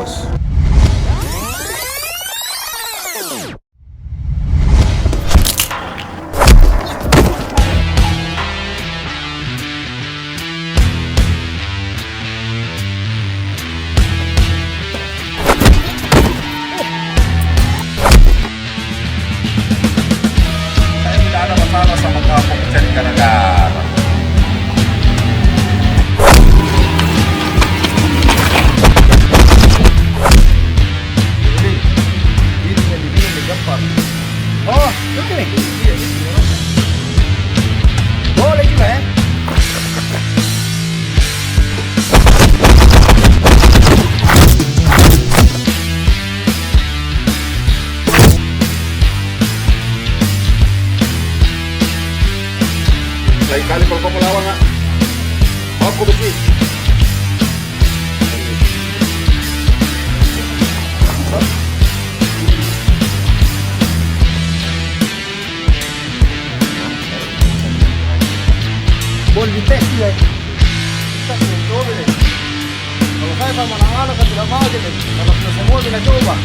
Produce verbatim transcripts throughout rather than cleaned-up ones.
Saya tidak ada masalah sama kamu, cari gara-gara. Jadi, ini yang dibilang di Gampar. Oh, itu nih. Iya, iya. Boleh juga, ya. Lain kali kalau kau mau lawan, ah. Aku besi. Boleh dites juga. Kita sudah coba deh. Kalau saya sama anak-anak, saya tidak mau aja deh. Kalau sudah semua kita coba.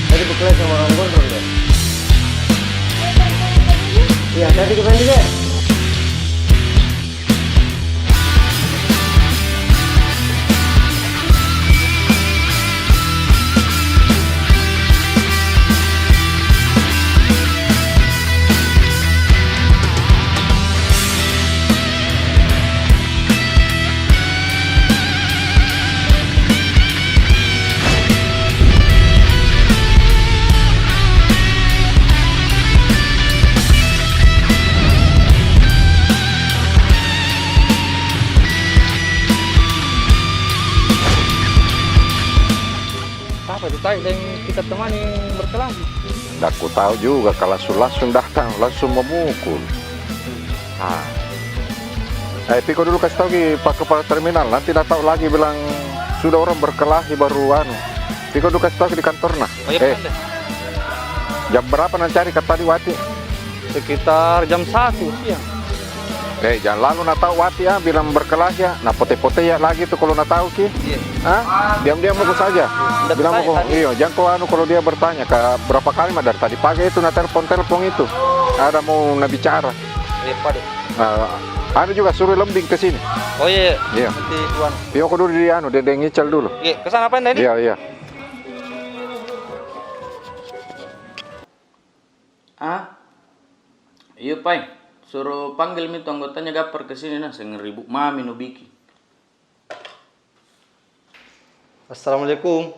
Tadi berkelahi sama orang gondrong deh. Iya, tadi kita juga. Apa itu tadi deng kita temani berkelahi? Ndak ku tahu juga, kalau langsung, langsung datang, langsung memukul. Ah. Eh, pi ko dulu kasih tahu ki pak kepala terminal, nanti na tahu lagi bilang sudah orang berkelahi baru anu. Pi ko dulu kasih tahu ki di kantor na. Oh, iya, eh, Pak. Jam berapa na cari ka tadi Wati? Sekitar jam satu siang. Eh, jangan lalu na tahu Wati ya, bilang berkelahi ya, na pote-pote ya lagi tu kalau na tahu ki. Iya. Hah? Diam-diam moko saja. Iya. Bilang moko, iyo, jangan ko anu kalau dia bertanya, ka berapa kali ma dari tadi pagi itu na telepon-telepon itu. Ada mau na bicara. Iya, Pak. Nah, anu juga suruh Lembing ke sini. Oh iya, iya. Iya. Nanti tuan. Pi ko dulu di anu, deng Ical dulu. Iya, ke sana apa ini? Iya, iya. Ah? Iyo, Pai. Suruh panggil mi tu anggotanya Gampar ke sini nah, seng ribut mami no bikin. Assalamualaikum.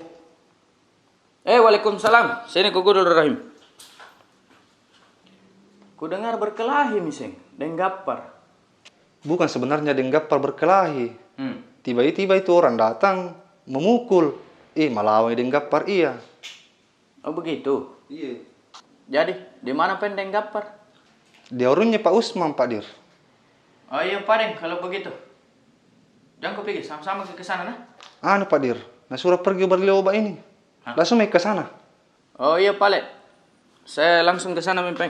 Eh, waalaikumsalam. Sini ko dulu, Rahim. Ku dengar berkelahi mi seng deng Gampar. Bukan sebenarnya deng Gampar berkelahi. Hmm. Tiba-tiba itu orang datang memukul. Ih, malawan deng Gampar iya. Oh, begitu? Iya. Jadi, di mana pen deng Gampar? Di warungnya Pak Usman, Pak Dir. Oh iya, Pak Deng, kalau begitu. Jangko pergi, sama-sama ke sana, nah. Anu, Pak Dir, na suruh pergi beli obat ini. Hah? Langsung mai ke sana. Oh iya, Pak Le. Saya langsung ke sana, Mempeng.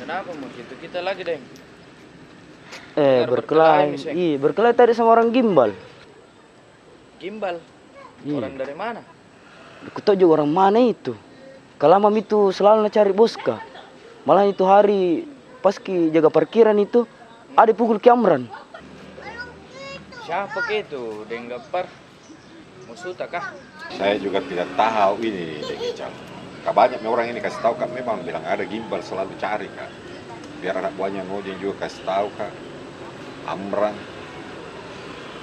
Kenapa mau gitu kita lagi, Deng? Eh, berkelahi, berkelahi, iya, berkelahi tadi sama orang Gimbal. Gimbal? Iya. Orang dari mana? Ku tau juga orang mana itu. Kalama mi itu selalu na cari boska. Malah itu hari pas ki jaga parkiran itu, ada pukul ki Amran. Siapa ke itu deng Gampar? Musuhta kah? Saya juga tidak tahu ini, deng Ical. Ka banyak mi orang ini kasih tau ka, memang bilang ada Gimbal selalu cari ka. Biar anak buahnya Nurdin juga kasih tau ka, Amran.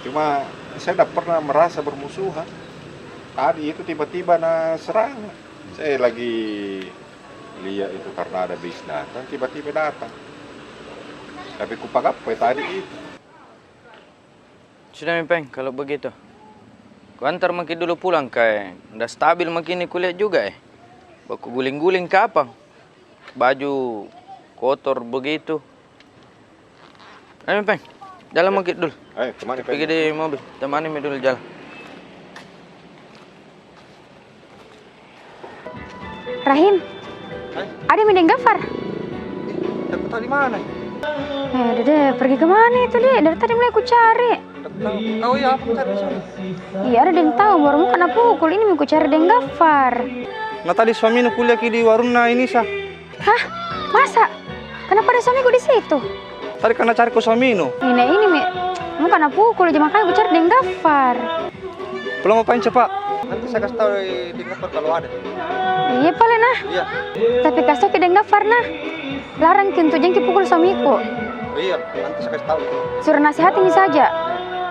Cuma saya ndak pernah merasa bermusuhan. Tadi itu tiba-tiba na serang. Saya lagi lihat itu karena ada bis datang, tiba-tiba datang. Tapi ku pagapai tadi itu. Sudah mi, Peng, kalau begitu. Ku antar maki dulu pulang, ka ndak stabil maki ini kulihat juga, eh. Baku guling-guling kapang. Baju kotor begitu. Ayo, Peng. Jalan maki dulu. Ayo, kemana, pergi di mobil. Temani mi dulu jalan. Rahim, ada mi Deng Gafar? Ih, tak tahu di mana. Eh, deh, pergi kemana itu, deh? Dari tadi mulai ku cari. Kau, iya, apa cari di sana? Iya, ada Deng tahu, baru mau kena pukul. Ini mi ku cari Deng Gafar. Nah, tadi suaminu kuliah ki di warungna ini, Sa. Hah? Masa? Kenapa ada suamiku di situ? Tadi kan na cari ko suaminu. Ini, ini mi. Mau kena pukul aja, makanya ku cari Deng Gafar. Pulang mau paling cepat. Nanti saya kasih tahu Deng Gafar kalau ada. Iya, pale nah. Iya. Tapi kasih tahu ke Deng Gafar nah. Larang ki untuk jangki pukul suamiku. Iya, nanti saya kasih tahu. Suruh nasihati mi saja.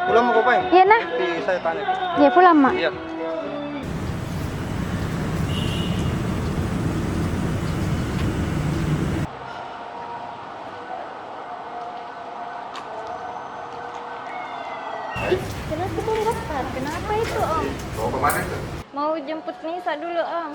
Pulang mau ko paling? Iya nah. Nanti saya tanya. Iya, pulang ma. Iya. Kenapa kau dapat? Kenapa itu, Om? Mau kemana itu? Mau jemput Nisa dulu, Om.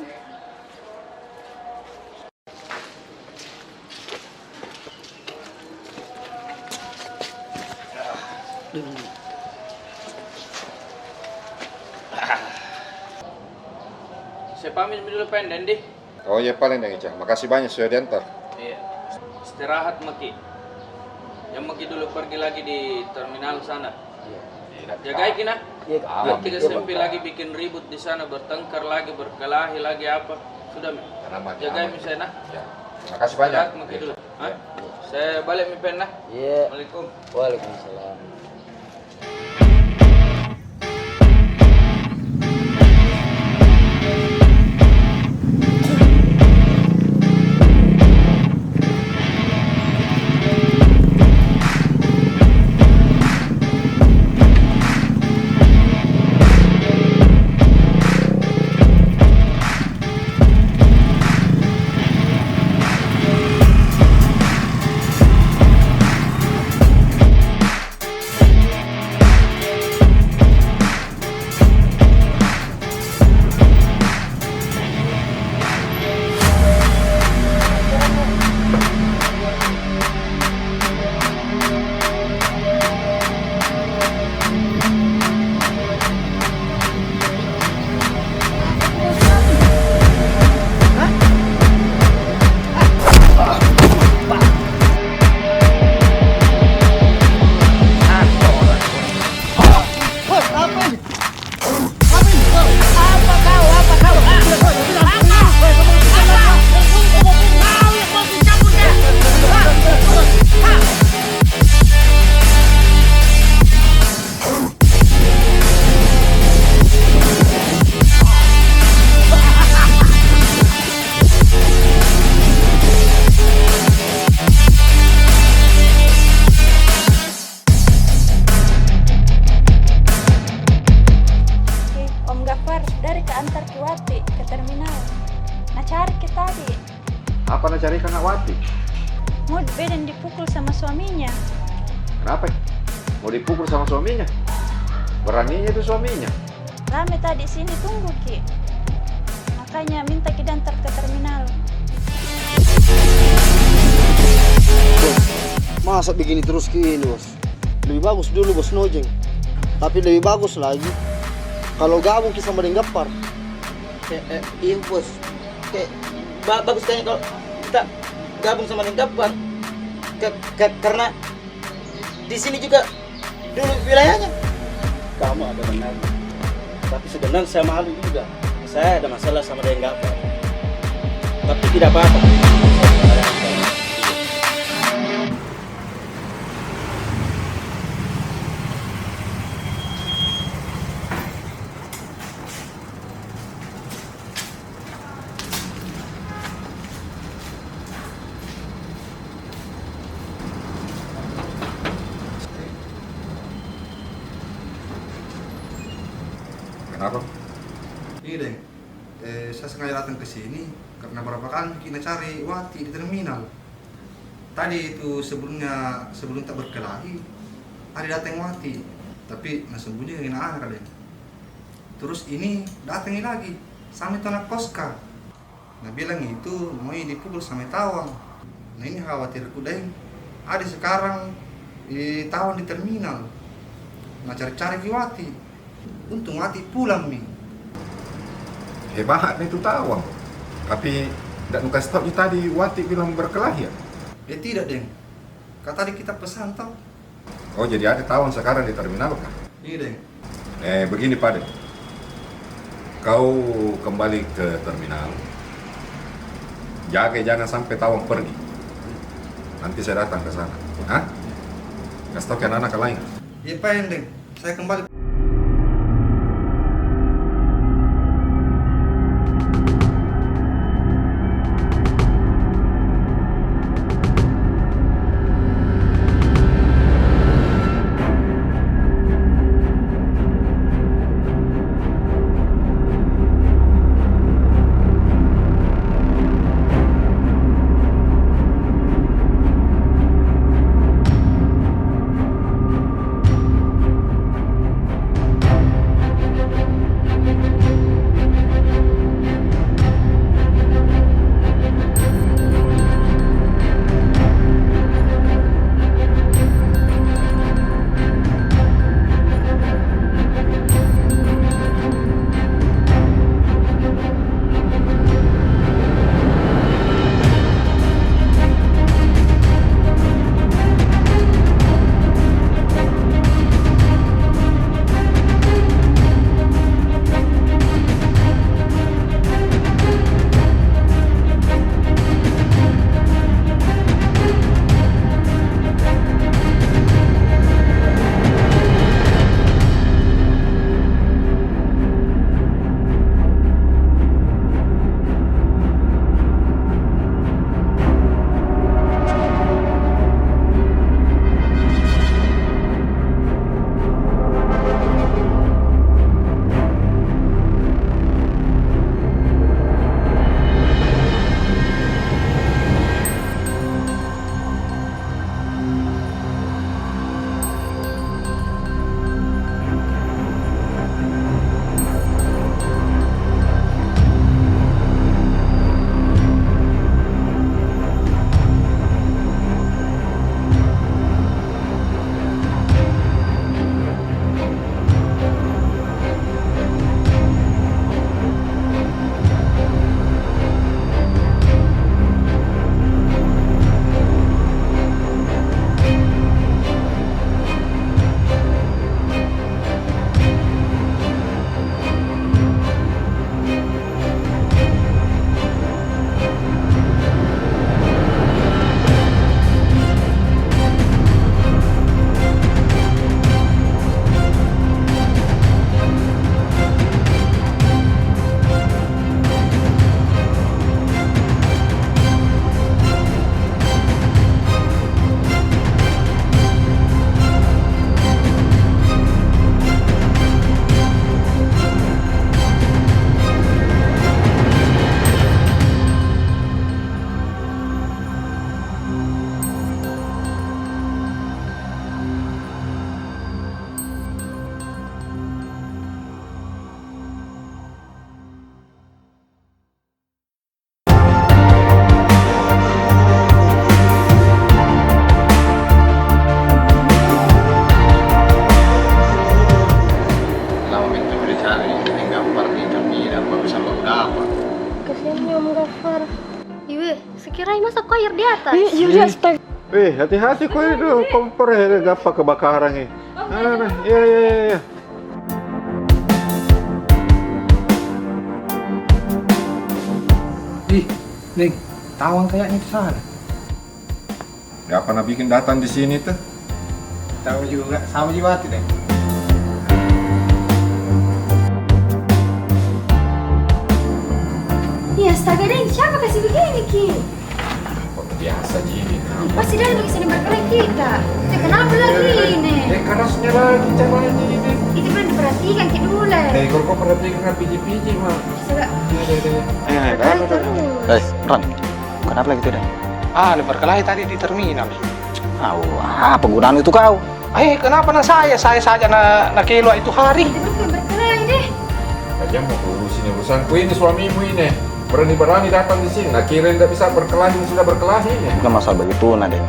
Saya pamit dulu, Pen, Dendi. Oh iya, paling, Deng Ica. Makasih banyak sudah diantar. Iya. Istirahat maki. Jangan maki dulu pergi lagi di terminal sana. Iya. Jagai ki nah. Iya, Kak. Nanti ke sempi lagi bikin ribut di sana, bertengkar lagi, berkelahi lagi apa. Sudah mi. Jagai mi saya nah. Ya. Makasih banyak. Istirahat maki dulu. Hah? Saya balik mi, Pen nah. Iya. Assalamualaikum. Waalaikumsalam. Om Gafar, dari ka antar ki Wati ke terminal. Na cari ki tadi. Apa na cari ka Wati? Mau bede dipukul sama suaminya. Kenapa? Mau dipukul sama suaminya? Beraninya itu suaminya. Rame tadi sini tunggu ki. Makanya minta ki diantar ke terminal. Bos, masa begini terus ki ini, Bos? Lebih bagus dulu, Bos, nojeng. Tapi lebih bagus lagi kalau gabung ki sama Deng Gafar. Eh, eh, iya, Bos. Kayak ba-, bagus kayaknya kalau kita gabung sama Deng Gafar. Ke-, ke-, karena di sini juga dulu wilayahnya. Kamu ada benar. Tapi sebenarnya saya malu juga. Saya ada masalah sama Deng Gafar. Tapi tidak apa-apa. Kenapa? Ini, Deng. Eh, saya sengaja datang ke sini karena berapa kali ki na cari Wati di terminal. Tadi itu sebelumnya, sebelum tak berkelahi, ada datang Wati. Tapi na sembunyi dengan anak, Deng. Terus ini datang lagi sama itu anak koska. Na bilang itu mau dipukul sama tawang. Nah, ini khawatirku, Deng. Ada sekarang Eh, tawang di terminal. Na cari-cari ki Wati. Untung Wati pulang mi. Hebat ni tu tawang. Tapi ndak nu kasih tau ji tadi Wati bilang berkelahi ya? Eh, tidak, Deng. Ka tadi kita pesan tau. Oh, jadi ada tawang sekarang di terminal kah? Iya, Deng. Eh, begini, Pade. Kau kembali ke terminal. Jaga jangan sampai tawang pergi. Nanti saya datang ke sana. Hah? Kasih tau ke anak-anak lain. Iya, Pak Endeng. Saya kembali. Lama betul dicari, ini Gaffar di terminal, baru sampai dapat. Kasihannya Om Gaffar. Iwe, sekiranya masa koir di atas. Iya, iya, astaga. Eh, hati-hati kau itu, kompor ya, Gaffar kebakaran, eh. Nah, nah, nah. Iya, iya, iya, iya. Ih, Deng, tawang kayaknya di sana. Ngapa na bikin datang di sini tuh? Tahu juga, sama juga tuh, Deng. Iya, astaga, Deng, siapa kasih begini ki? Apa biasa ji ini, nah. Pasti dia lagi sering berkelahi kita. Eh, kenapa lagi ini? Eh, kerasnya lagi caranya ini. Itu belum diperhatikan ki dulu. Eh, kalau kau perhatikan kan piji-piji, Mak. Coba. Iya, iya, iya. Eh, eh, eh, eh. Eh, Ran. Kenapa lagi tuh, Deng? Ah, berkelahi tadi di terminal. Au, apa gunanya itu kau? Eh, kenapa na saya? Saya saja na, na keluar itu hari. Itu kan berkelahi deh. Aja mau urusin urusanku ini, suamimu ini. Berani-berani datang di sini. Na kira tidak bisa berkelahi, sudah berkelahi ini. Bukan masalah begitu, nah, Deng.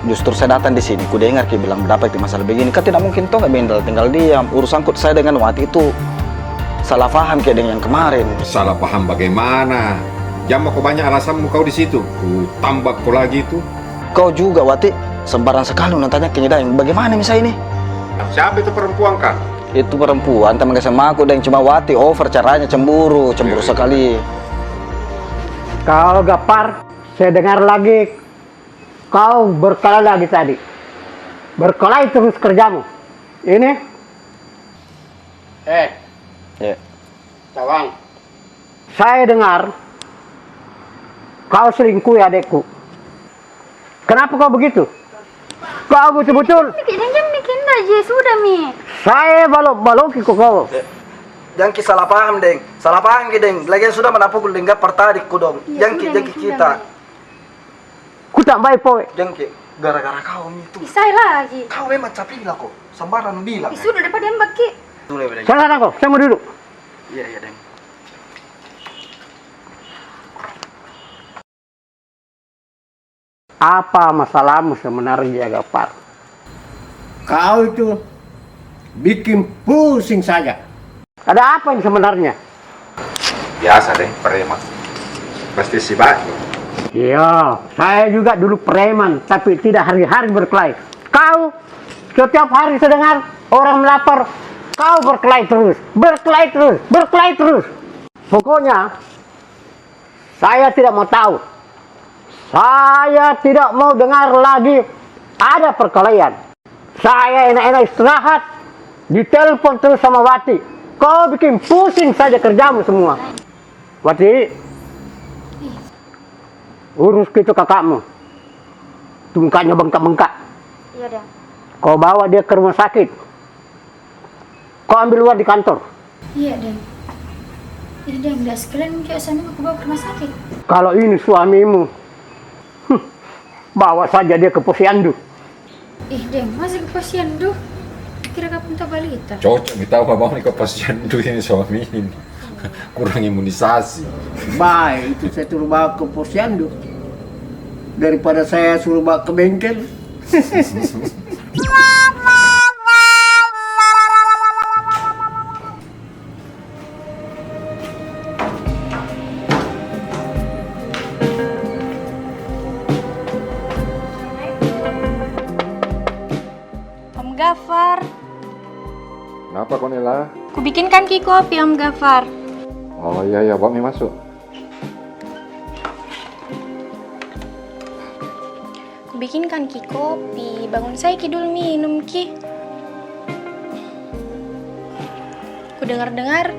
Justru saya datang di sini, ku dengar ki bilang dapat ki masalah begini. Kan tidak mungkin toh nggak Bendel tinggal diam. Urusanku saya dengan Wati itu salah paham ki dengan yang kemarin. Salah paham bagaimana? Jang mako banyak alasanmu kau di situ. Ku tambak ko lagi itu. Kau juga, Wati, sembarang sekali nantanya ki Daeng. Bagaimana mi saya ini? Siapa itu perempuan, Kang? Itu perempuan teman S M A ku, Daeng, cuma Wati over caranya, cemburu, cemburu sekali. Kau Gafar, saya dengar lagi kau berkelahi lagi tadi. Berkelahi terus kerjamu. Ini? Eh. Ya. Cawang. Saya dengar kau selingkuh ya adekku. Kenapa kau begitu? Kau betul-betul. Bikin, jangan bikin dah, Ji. Sudah mi. Saya balok-baloki ko kau. Jang ki salah paham, Deng. Salah paham ki, Deng. Lagian sudah mana pukul deng Gafar tadi ku dong. Jang ki, jang ki kita. Ku tambai poe. Jang ki, gara-gara kau mi itu. Isai lagi. Kau memang capila ko. Sembarang bilang. Sudah, daripada embak ki. Sana, sana kau. Saya mau duduk. Iya, iya, Deng. Apa masalahmu sebenarnya, Gafar? Kau itu bikin pusing saja. Ada apa ini sebenarnya? Biasa deh, preman. Pasti si Baki. Iya, saya juga dulu preman, tapi tidak hari-hari berkelahi. Kau, setiap hari saya dengar orang melapor, kau berkelahi terus, berkelahi terus, berkelahi terus. Pokoknya, saya tidak mau tahu. Saya tidak mau dengar lagi ada perkelahian. Saya enak-enak istirahat, ditelepon terus sama Wati. Kau bikin pusing saja kerjamu semua. Wati, urus ki itu kakakmu. Tungkanya bengkak-bengkak. Iya, Deng. Kau bawa dia ke rumah sakit. Kau ambil uang di kantor. Iya, Deng. Ih, Deng, dah sekalian juga suamiku ku bawa ke rumah sakit. Kalau ini suamimu, hmm, bawa saja dia ke posyandu. Ih, Deng, masa ke posyandu? Kira kapan tau balita? Cocok mi tau bawa ke posyandu ini suami ini. Kurang imunisasi. Baik, itu saya suruh bawa ke posyandu daripada saya suruh bawa ke bengkel. Om Gafar. Kenapa, Konela? Ku bikinkan ki kopi, Om Gafar. Oh, iya, iya, bawa mi masuk. Ku bikinkan ki kopi, bangun sai ki dulu minum ki. Ku dengar-dengar,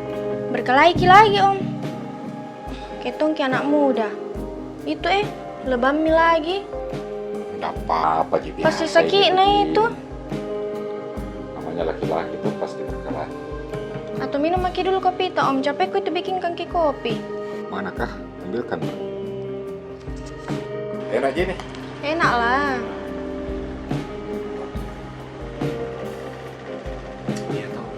berkelahi ki lagi, Om. Ketong ki anak muda. Itu, eh, lebam mi lagi. Ndak apa-apa ji, biasa. Pasti sakit na itu. Namanya laki-laki tuh pasti berkelahi. Atau minum maki dulu kopi ta, Om. Capekku itu bikinkan ki kopi. Manakah? Ambilkan. Enak ji ini? Enak lah. Iya, tahu.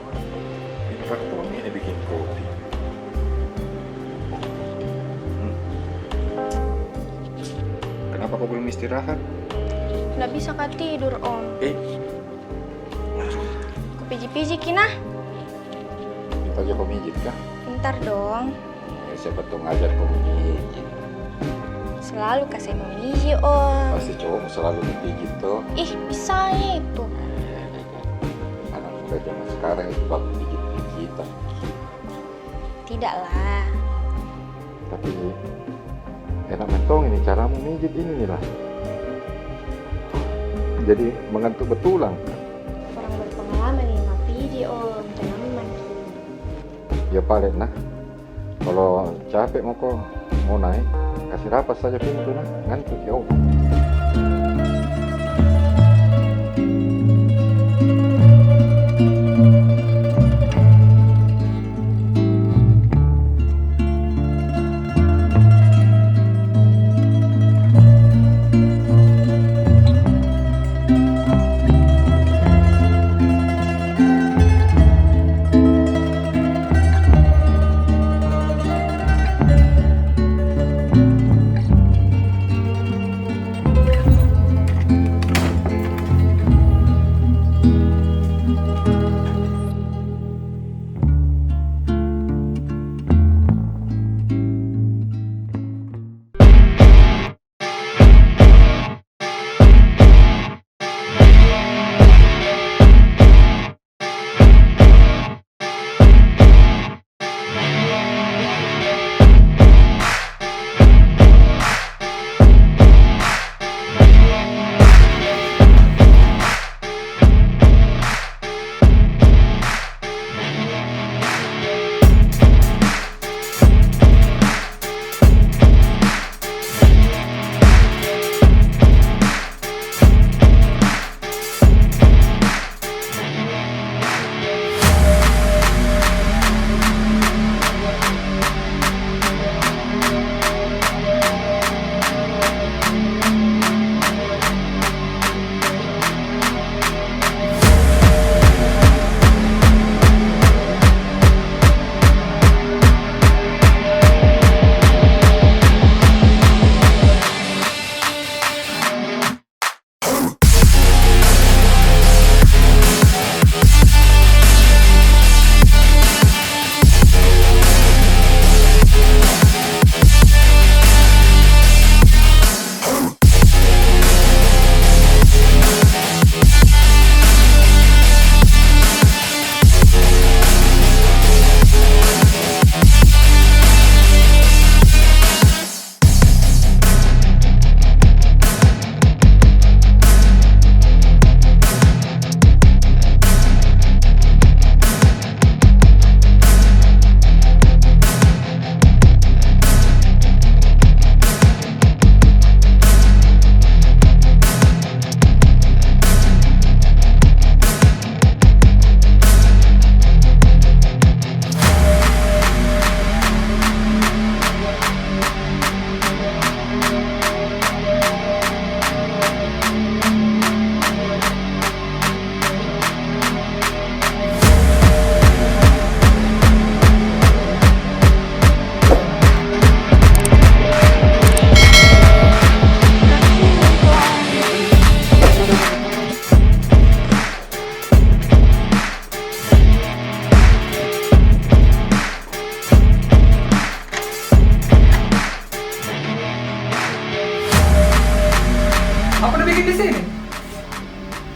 Pintar tuh ini bikin kopi. Hmm. Kenapa kau belum istirahat? Ndak bisa ka tidur, Om. Eh. Ku pijit-pijit ki nah. Pintar ji ko mijit kah? Pintar dong. Eh, siapa tahu ngajar ko mijit. Selalu ka saya mau mijit, Om. Pasti cowokmu selalu dipijit toh. Ih, bisa itu. Eh, anak muda zaman sekarang itu baku pijit-pijitan. Tidak lah. Tapi enak mentong ini caramu mijit ini nih lah. Jadi mengantuk betulang. Orang berpengalaman ini mapijit, Om, tanaman ki. Ya, paling nah. Kalau capek mako mau naik, kasih rapat saja pintu nah, ngantuk ya, Om.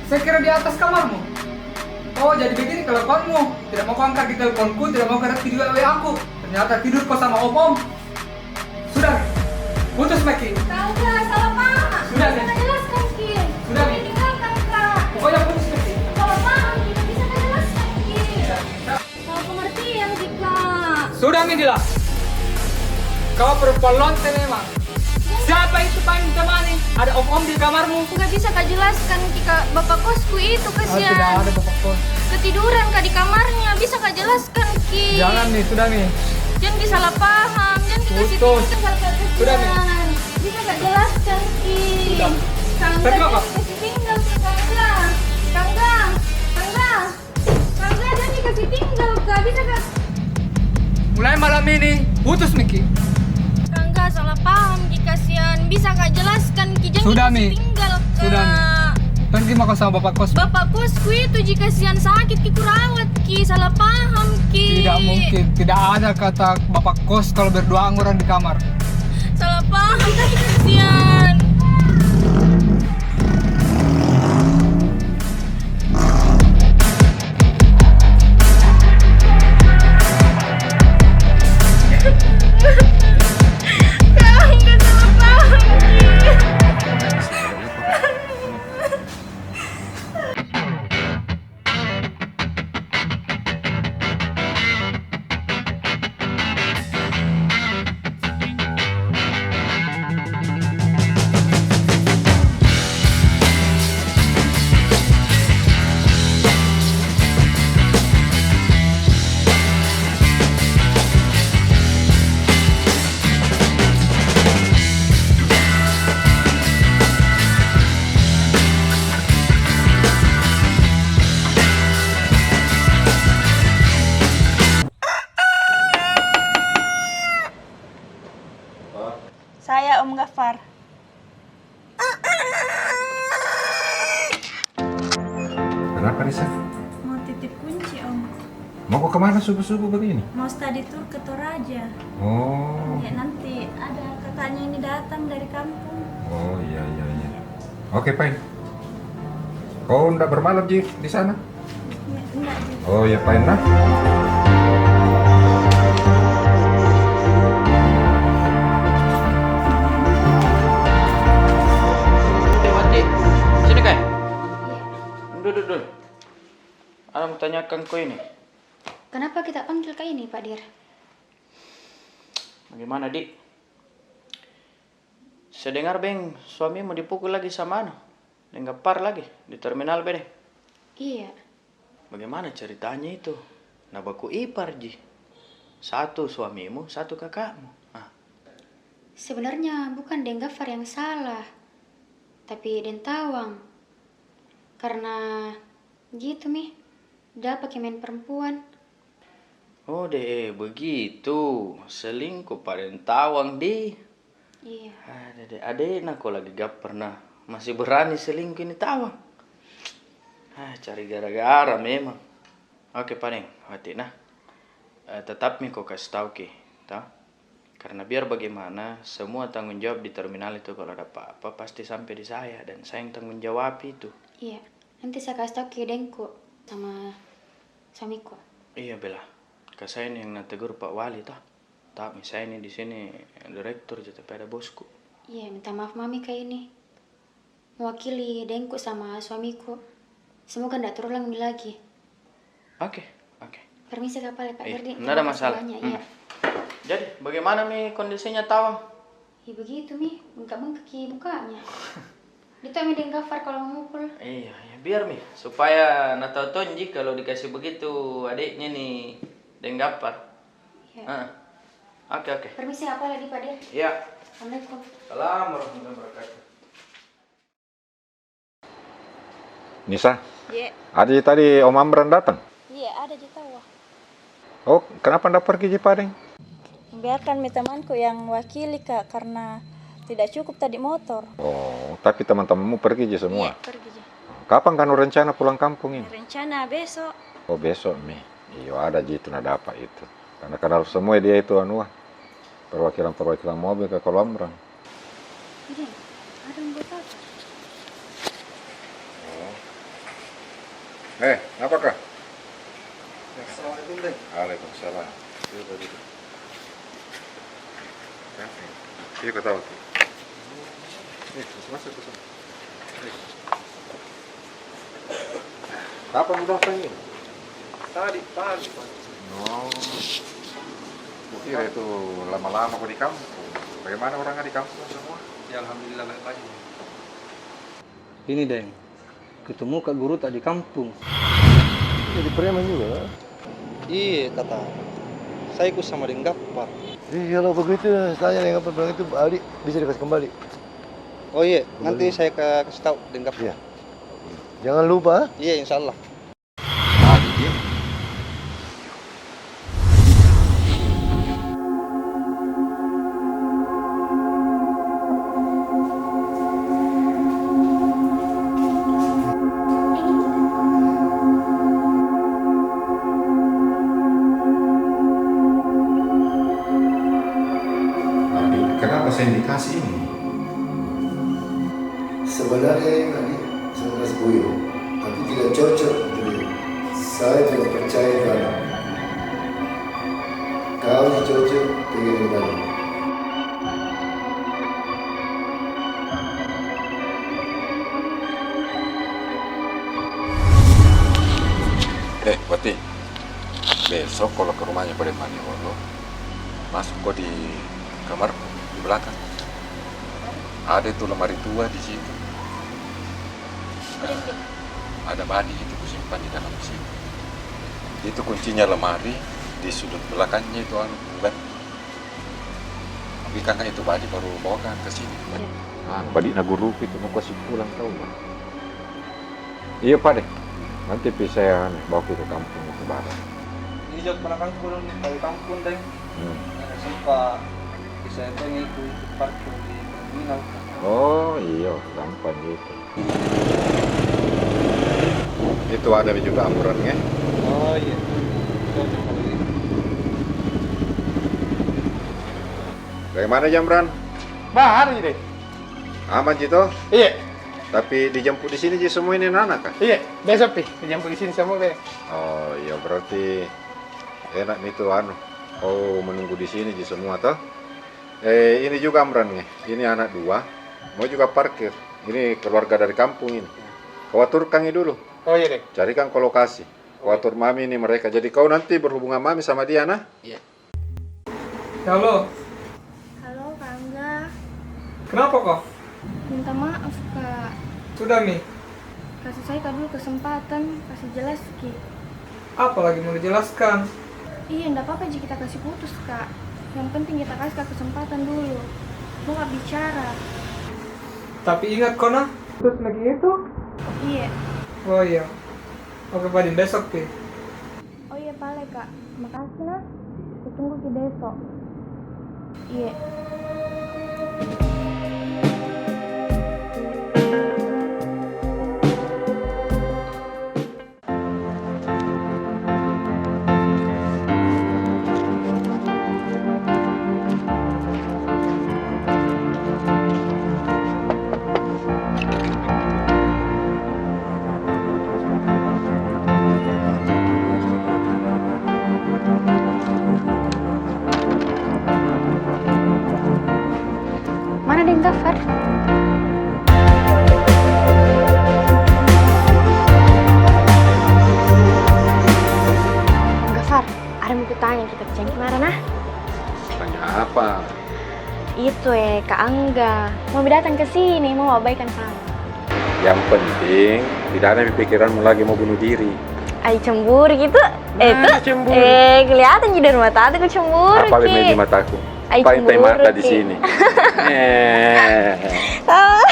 Saya kira di atas kamarmu. Oh, jadi begini kelakuanmu. Tidak mau kau angkat di teleponku, tidak mau kau reaksi di W A ku. Ternyata tidur kau sama om-om. Sudah mi. Putus mi ki. Kak, salah paham. Sudah mi. Bisa kau jelaskan ki? Sudah mi. Tinggalkan, Kak. Pokoknya putus mi ki. Salah paham ki, bisa kau jelaskan ki? Tidak. Kau pengertian ki, Kak. Sudah mi, Dila. Kau perempuan lonte memang. Siapa itu paling ditemani? Ada om-om di kamarmu? Nggak bisa kau jelaskan ki, Kak. Bapak kosku itu, kasihan. Ah, tidak ada bapak kos. Ketiduran kah di kamarnya? Bisa kau jelaskan ki? Jangan mi, sudah mi. Jangan ki salah paham, jangan ki kasih tinggal, Kak, kasihan. Sudah mi. Bisa kau jelaskan ki? Sudah. Kangga, jangan ki kasih tinggal ki, Kangga. Kangga, Kangga. Kangga, jangan ki kasih tinggal, Kak. Bisa, Kak? Mulai malam ini, putus mi ki. Kangga, salah paham ki, kasihan. Bisa kau jelaskan ki, jangan ki kasih tinggal, Kak. Sudah mi. Sudah mi. Pergi mako sama bapak kos. Bapak kosku itu ji, kasihan, sakit ki, kurawat ki, salah paham ki. Tidak mungkin, tidak ada kata bapak kos kalau berduaan orang di kamar. Salah paham ki, kasihan. Saya Om Gafar. Kenapa, Risa? Mau titip kunci, Om. Mau kau kemana subuh-subuh begini? Mau study tour ke Toraja. Oh. Ya, nanti ada kakaknya ini datang dari kampung. Oh, iya, iya, iya. Oke, fine. Kau ndak bermalam ji di sana? Ndak, ndak ji. Oh, ya, fine lah. Sini, Kak. Duduk, duduk. Ana mau tanyakan ko ini. Kenapa kita panggil ka ini, Pak Dir? Bagaimana, Dik? Saya dengar beng suamimu dipukul lagi sama anu, deng Gapar lagi di terminal bede. Iya. Bagaimana ceritanya itu? Na baku ipar ji. Satu suamimu, satu kakakmu. Ah. Sebenarnya bukan deng Gafar yang salah, tapi deng Tawang. Karena gitu mi, dia pake main perempuan. Oh, deh, eh, begitu. Selingkuh pa deng Tawang, di. Iya. Ada, deh, adekna ko lagi Gapar, nah. Masih berani selingkuh ini Tawang. Ah, cari gara-gara memang. Oke, pa deng, wati, nah. Eh, tetap mi ko kasih tau ki, toh. Karena biar bagaimana, semua tanggung jawab di terminal itu kalau ada apa-apa, pasti sampai di saya, dan saya yang tanggung jawab itu. Iya, nanti saya kasih tau ki dengku sama suamiku. Iya, Bella. Ka saya ini yang nategur Pak Wali, toh. Tapi saya ini di sini direktur ji, tapi ada bosku. Iya, minta maaf mami ka ini. Mewakili dengku sama suamiku. Semoga ndak terulang mi lagi. Oke, oke. Permisi ka pale, Pak Herdi. Ndak ada masalah. Iya. Jadi, bagaimana mi kondisinya Tawang? Ya begitu mi, bengkak-bengkak ki mukanya. Dia tau mi deng Gafar kalau memukul. Iya, iya, biar mi. Supaya na tau tonji kalau dikasih begitu adiknya ni deng Gafar. Iya. Heeh. Oke, oke. Permisi ka pale di, Pak Dir. Iya. Assalamualaikum. Salam warahmatullahi wabarakatuh. Nisa? Ye. Ada ji tadi Om Amran datang? Iya, ada ji tau. Oh, kenapa ndak pergi ji pa deng? Biarkan mi temanku yang wakili ka, karena tidak cukup tadi motor. Oh, tapi teman-temanmu pergi ji semua? Iya, pergi ji. Kapan kanu rencana pulang kampung ini? Rencana besok. Oh, besok mi. Iyo, ada ji itu na dapat itu. Karena kenal semua dia itu, anu, ah, perwakilan-perwakilan mobil ka kalau Amran. Ih, ada yang buat apa? Oh. Eh, apakah? Assalamualaikum, Deng. Waalaikumsalam. Iya, kau tahu tu. Eh, masuk, masuk, masuk. Eh. Kapan udah datang ini? Tadi pagi, Pak. Oh. Kukira itu lama-lama kau di kampung. Bagaimana orang di kampung semua? Ya, alhamdulillah, baik-baik. Ini, Deng. Ketemu ka guru ta di kampung. Jadi preman juga, kan? Iya, kata. Saya ikut sama deng Gappar. Jadi kalau begitu, saya tanya deng Gappar bilang itu, Aldi bisa dikasih kembali. Oh iya, nanti saya ka-, kasih tahu deng Gappar. Iya. Jangan lupa, ah. Iya, insya Allah. Kenapa saya dikasih ini? Sebenarnya ini, Aldi, sama Mas Boyo, tapi tidak cocok untuk dia. Saya tidak percaya kamu. Kau yang cocok pergi dari dalam. Eh, Wati. Besok kalau ke rumahnya Pak Demani Olo, masuk ko di kamarku, di belakang. Ada itu lemari tua di situ. Ada badi itu kusimpan di dalam situ. Itu kuncinya lemari di sudut belakangnya itu, anu, bukan. Ambilkan itu badi baru bawakan ke sini. Iya. Ah, badi na guruku itu mau kasih pulang tahu, Bang. Iya, Pak deh. Nanti pi saya, anu, bawa ke kampung ke barang. Ini jauh belakang turun dari kampung, Deng. Hmm. Sempat bisa itu, itu parkir di terminal. Oh, iya, gampang gitu. Itu ada juga Amran, ya? Oh, iya. Itu ada juga. Bagaimana, Amran? Bah, ada ji deh. Aman ji toh? Iya. Tapi dijemput di sini ji semua ini anak-anak kah? Iya, besok pi dijemput di sini semua be. Oh, iya, berarti enak mi itu, anu. Oh, menunggu di sini ji semua toh? Eh, ini juga Amran nih. Ini anak dua. Mau juga parkir. Ini keluarga dari kampung ini. Kau aturkan ini dulu. Oh, iya deh. Carikan ko lokasi. Kau atur mami ini mereka. Jadi kau nanti berhubungan mami sama dia, nah? Iya. Halo. Halo, Kak Angga. Kenapa, Kak? Minta maaf, Kak. Sudah mi. Kasih saya, Kak, dulu kesempatan, kasih jelas ki. Apa lagi mau dijelaskan? Iya, ndak apa-apa ji kita kasih putus, Kak. Yang penting kita kasih, Kak, kesempatan dulu. Mau, Kak, bicara. Tapi ingat ko, nah, putus lagi itu? Iya. Oh iya. Oke, Pak Din, besok pi. Oh iya, pale, Kak. Makasih, nah. Kutunggu ki besok. Iya. Mana deng Gafar? Gafar, ada mau kutanya kita. Jangan marah, nah. Tanya apa? Itu, eh, Kak Angga. Mau datang ke sini, mau baikan sama. Yang penting, tidak ada pikiranmu lagi mau bunuh diri. Ai, cemburu gitu? Eh, nah, itu, cemburu. Eh, kelihatan ji dari mata tuh cemburu. Apa ki. Lebih di mataku? Ai, paling cemburu mata di ki. Sini. Eh. Ah.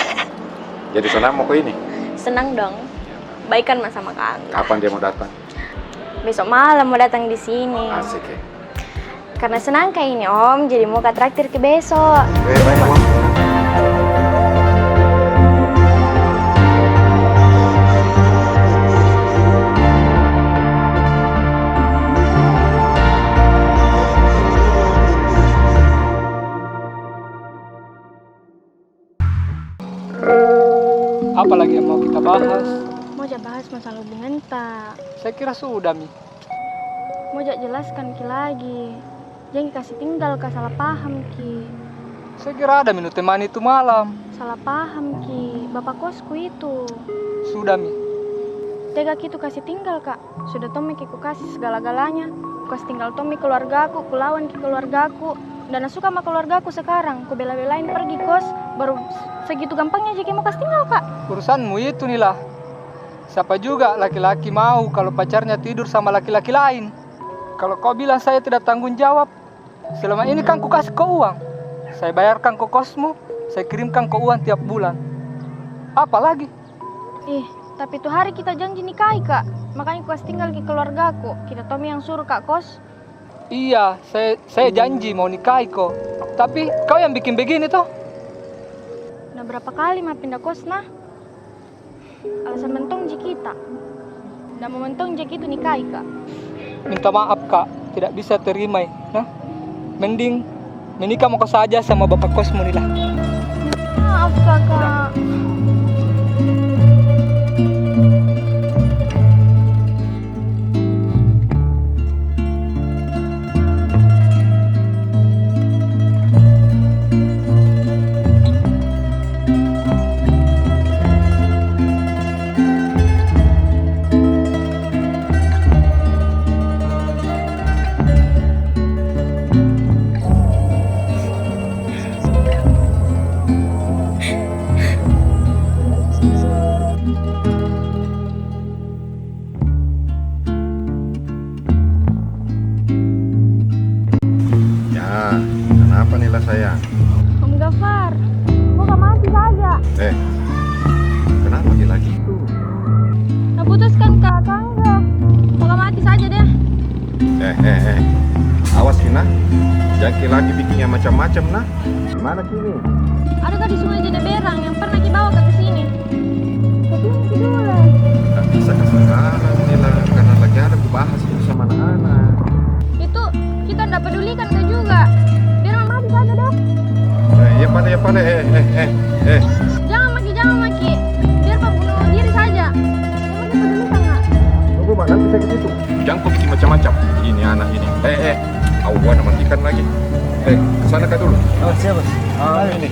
Jadi senang mau ko ini? Senang dong. Baikan ma sama Kak Angga. Kapan dia mau datang? Besok malam mau datang di sini. Asik, ya. Karena senang ka ini, Om, jadi mau ka traktir ki besok. Eh, baik, Om. Apa lagi yang mau kita bahas? Mau ja bahas Masalah hubungan ta. Saya kira sudah mi. Mau jak jelaskan ki lagi. Jangki kasih tinggal ka, salah paham ki. Saya kira ada mi nu temani itu malam. Salah paham ki, bapak kosku itu. Sudah mi. Tega ki itu kasih tinggal ka. Sudah tong mi ki ku kasih segala-galanya. Ku kasih tinggal tong mi keluargaku, ku lawan ki keluargaku. Nda na suka ma keluargaku sekarang. Ku bela-belain pergi kos, baru segitu gampangnya ji ki mau kasih tinggal ka. Urusanmu itu, Nila. Siapa juga laki-laki mau kalau pacarnya tidur sama laki-laki lain? Kalau kau bilang saya tidak tanggung jawab, selama ini kan ku kasih kau uang. Saya bayarkan kau kosmu, saya kirimkan kau uang tiap bulan. Apa lagi? Ih, tapi tu hari kita janji nikahi ka. Makanya ku kasih tinggal ki keluargaku. Kita tong mi yang suruh ka kos. Iya, saya, saya janji mau nikahi ko. Tapi kau yang bikin begini toh. Nah, berapa kali ma pindah kos nah? Alasan mentong ji kita. Nda mau mentong ji ki itu nikahi ka. Minta maaf, Kak. Tidak bisa terima, nah. Mending menikah mako saja sama bapak kosmu, Nila. Maaf, Kakak. Ya, kenapa, Nila sayang? Om Gafar, mau ka mati saja. Eh, kenapa ki lagi itu? Naputuskan ka Kangga. Mau ka mati saja deh. Eh, eh, eh. Awas ki nah. Jangki lagi bikin yang macam-macam nah. Di mana ki ini? Ada ka di Sungai Jeneberang yang pernah ki bawa ka ke sini. Tapi ini ki dulu. Ndak bisa ka sekarang, Nila, karena lagi ada ku bahas itu sama anak-anak. Itu kita ndak pedulikan ka juga. Biar ma mati saja deh. Eh, iya pale, iya pale. Eh, eh, eh, eh. Jangan maki, jangan maki. Biar pa bunuh diri saja. Jangan maki pedulikan ka. Tunggu, Mak, nanti saya ke situ. Jangan kau bikin macam-macam. Ini anak ini. Eh, eh. Awan, matikan lagi. Eh, ke sana ka dulu. Oh, siap, Bos. Ah, ini.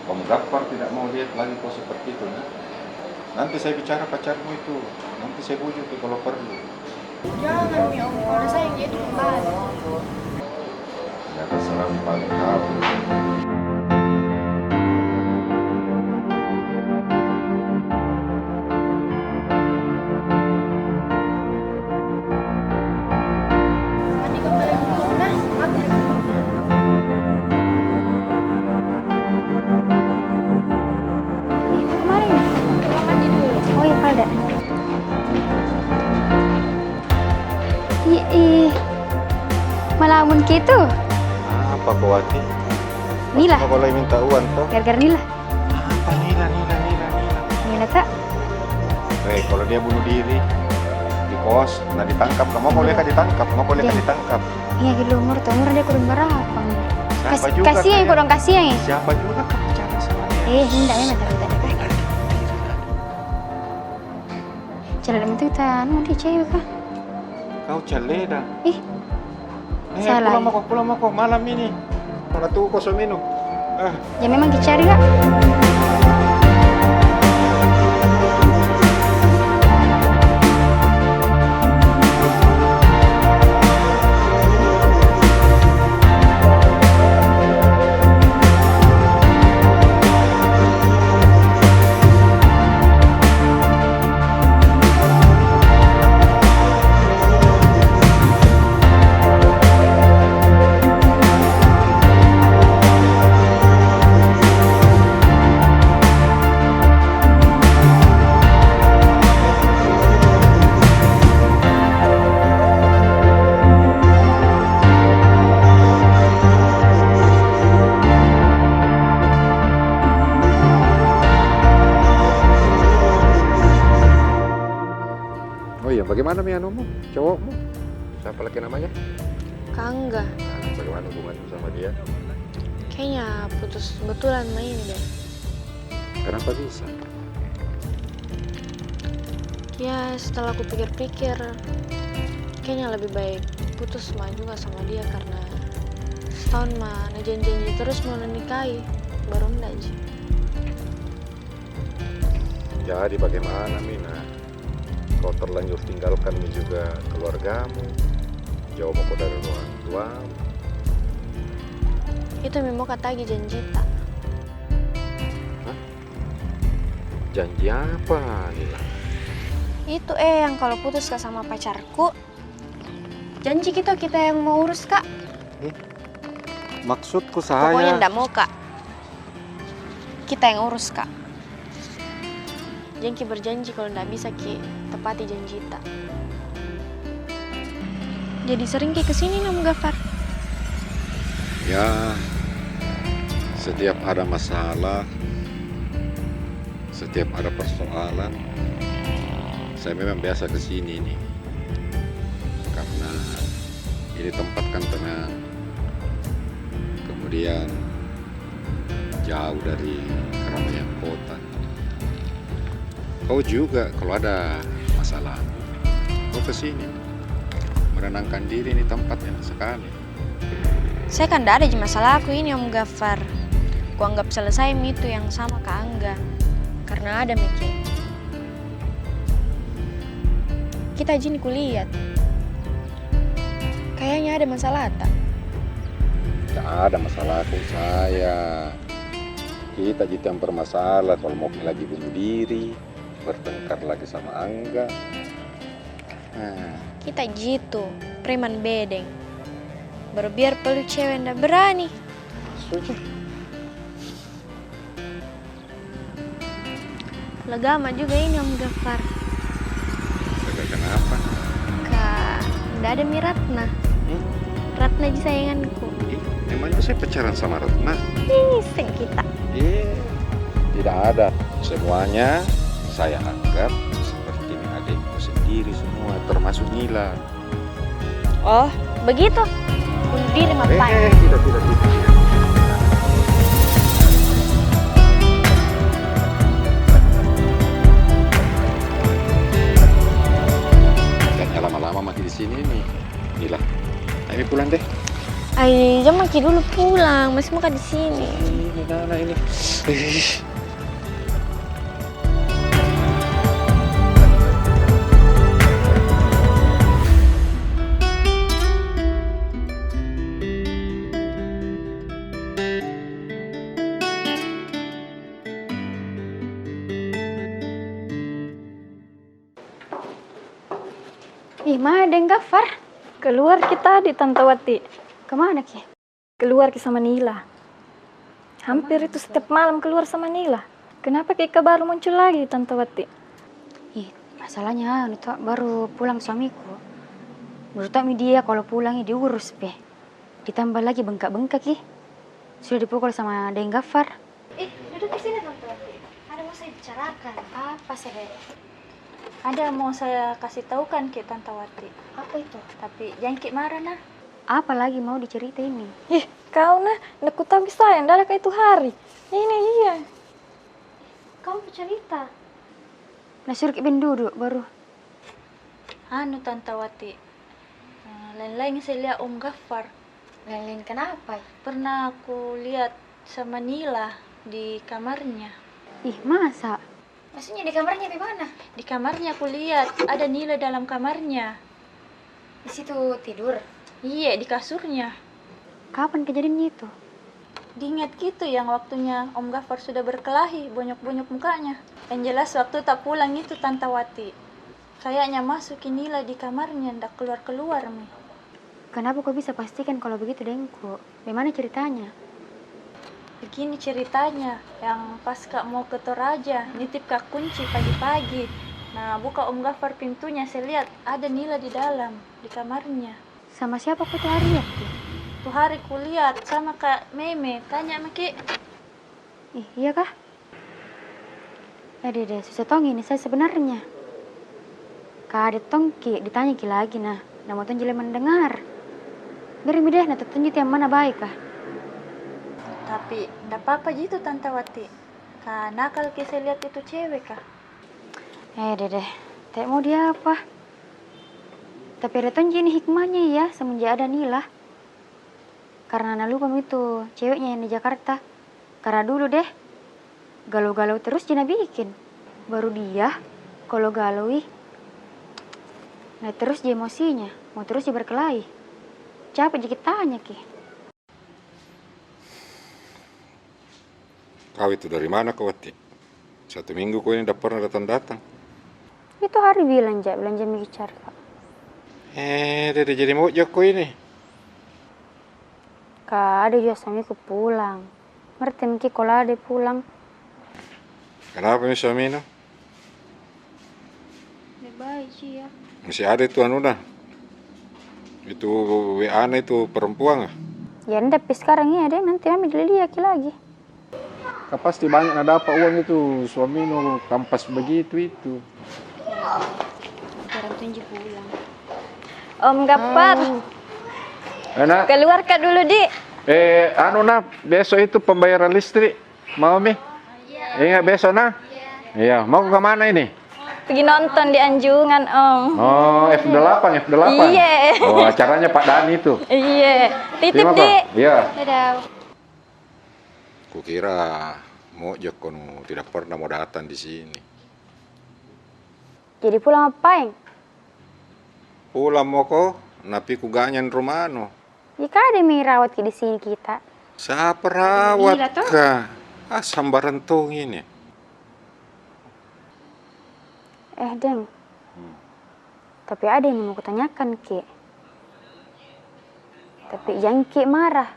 Om Gaffar tidak mau lihat lagi kau seperti itu, nah. Nanti saya bicara pacarmu itu, nanti saya bujuk ki kalau perlu. Jangan mi, Om, kalau saya gitu kembali. Ya, terserah mi paling kau. Ih, kemarin. Oh iya, Palda. Ih, ih. Melamun gitu. Apa kau, Wati? Nila. Kau kalau minta uang toh? Gara-gara Nila. Apa Nila, Nila, Nila, Nila? Nila, Kak. Eh, kalau dia bunuh diri di kos, nah, ditangkap. Kamu mau lihat ditangkap? Mau lihat ditangkap? Iya, di umur tuh, umur dia kurang berapa? Siapa juga kasihan, kau dong kasihan. Siapa juga kau bicara sama dia? Eh, tidak, memang tidak, tidak. Cale dah itu kita, anu, dia cewek kah? Kau cale dah. Ih. Eh, salah. Pulang mako, pulang mako, malam ini. Mana tuh kosong minum? Ah. Ya memang dicari, Kak. Oh iya, bagaimana mi anumu, cowokmu? Siapa lagi namanya? Kak Angga. Nah, bagaimana hubunganmu sama dia? Kayaknya putus betulan ma ini deh. Kenapa bisa? Ya, setelah kupikir-pikir, kayaknya lebih baik putus ma juga sama dia karena setahun ma na janji-janji terus mau na nikahi, baru ndak ji. Jadi bagaimana mi, nah? Kau terlanjur tinggalkan mi juga keluargamu, jauh mako dari orang tuamu. Itu mi mau katagi janjita. Hah? Janji apa, Nila? Itu, eh, yang kalau putus ka sama pacarku, janji kita, kita yang mau urus ka. Eh, maksudku saya. Pokoknya ndak mau ka. Kita yang urus ka. Jangki berjanji kalau ndak bisa ki tepati janjita. Jadi sering ki kesini, Om Gafar? Ya, setiap ada masalah, setiap ada persoalan, saya memang biasa kesini ini. Karena ini tempat kan tenang. Kemudian jauh dari keramaian kota. Kau juga kalau ada masalah, kau ke sini. Menenangkan diri, ini tempat enak sekali. Saya kan ndak ada ji masalahku ini, Om Gafar. Kuanggap selesai mi itu yang sama Kak Angga. Karena ada mi ki. Kita ji ini kulihat. Kayaknya ada masalah, tak? Tak ada masalah ku saya. Kita ji yang bermasalah, kalau mau lagi bunuh diri, bertengkar lagi sama Angga. Nah. Kita ji itu, preman bedeng. Baru biar pelu cewek ndak berani. Suci. Lega ma juga ini, Om Gafar. Lega kenapa? Ka, ndak ada mi Ratna. Hmm? Ratna ji sayanganku. Ih, emangnya saya pacaran sama Ratna? Ih, seng kita. Ih, tidak ada. Semuanya saya anggap seperti adikku sendiri semua, termasuk Nila. Oh, begitu? Bunuh diri ma. Eh, eh, tidak, tidak, tidak, tidak. Jangan lama-lama maki di sini ini. Nila, ayo pulang deh. Ai, jangan maki dulu pulang, masih mau ka di sini. Ini anak ini. Ih. Ih, mana Deng Gafar? Keluar ki tadi, Tanta Wati. Kemana ki? Keluar ki sama Nila. Hampir itu setiap malam keluar sama Nila. Kenapa ki ka baru muncul lagi, Tanta Wati? Ih, masalahnya anu toh, baru pulang suamiku. Menurut mi dia kalau pulang ini diurus pe. Ditambah lagi bengkak-bengkak ki. Sudah dipukul sama Deng Gafar. Eh, duduk di sini, Tanta Wati. Ada mau saya bicarakan. Apa sih, Dek? Ada mau saya kasih tahukan ki, Tanta Wati. Apa itu? Tapi jangan ki marah, nah. Apa lagi mau dicerita ini? Ih, kau, nah, nda kutahu ki sayang, nda ada ka itu hari. Ini iya. Kau bercerita. Nah, suruh ki Ben duduk baru. Anu, Tanta Wati. Eh, lain-lain saya lihat Om Gafar. Lain-lain kenapa? Pernah aku lihat sama Nila di kamarnya. Ih, masa? Maksudnya di kamarnya bagaimana? Di kamarnya aku lihat ada Nila dalam kamarnya. Di situ tidur? Iya, di kasurnya. Kapan kejadiannya itu? Diingat gitu yang waktunya Om Gafar sudah berkelahi, bonyok-bonyok mukanya. Yang jelas waktu tak pulang itu, Tanta Wati. Kayaknya masuk ki Nila di kamarnya, ndak keluar-keluar mi. Kenapa kau bisa pastikan kalau begitu, Dengku? Bagaimana ceritanya? Begini ceritanya, yang pas ka mau ke Toraja, nitip ka kunci pagi-pagi. Nah, buka Om Gafar pintunya, saya lihat ada Nila di dalam, di kamarnya. Sama siapa kau tu hari lihat ki? Tu hari ku lihat sama Kak Meme, tanya maki. Ih, iya kah? Eh, deh, deh, susah tong ini saya sebenarnya. Ka ada tong ki, ditanya ki lagi, nah. Nama tong jele mendengar. Biar mi deh, nah, tong ji yang mana baik kah? Tapi, ndak apa-apa ji itu, Tanta Wati. Ka nakal ki saya lihat itu cewek kah? Eh, deh, deh. Tak mau dia apa. Tapi ada tong ji ini hikmahnya, iya, semenjak ada Nila. Karena na lupa mi itu ceweknya yang di Jakarta. Karena dulu deh, galau-galau terus ji na bikin. Baru dia, kalau galau ih, naik terus ji emosinya, mau terus ji berkelahi. Capek ji ki tanya ki. Kau itu dari mana kau, Wati? Satu minggu ko ini ndak pernah datang-datang. Itu hari bilang ja, bilang ja mi ki cari ka. Eh, deh, deh, jadi mau jako ini. Ka ada juga suamiku pulang. Ngerti mi ki kalau ada pulang. Kenapa mi suaminu? Baik-baik ji, ya. Masih ada itu anu dah. Itu W A-na itu perempuan ah. Ya, ndak pi sekarang iya deh, nanti mami dilihat ki lagi. Ka pasti banyak na dapat uang itu, suaminu kampas begitu itu. Sekarang tunjuk pulang. Om Gafar. Ah. Eh, nak. Keluar ka dulu, Dik. Eh, anu, nak, besok itu pembayaran listrik. Mau mi? Ingat besok, nah? Iya. Mau ke mana ini? Pergi nonton di Anjungan, Om. Oh, F delapan, F delapan. Iya. Oh, acaranya Pak Dani itu. Iya. Titip, Dik. Iya. Dadah. Kukira mau jako nu tidak pernah mau datang di sini. Jadi pulang apa, Eng? Pulang moko, napi kuganyang rumahnu. Ika ada mi rawat ki di sini kita. Siapa rawat ka? Ah, sambarang tong ini. Eh, Deng. Hmm. Tapi ada yang mau kutanyakan ki. Tapi jangan ki marah.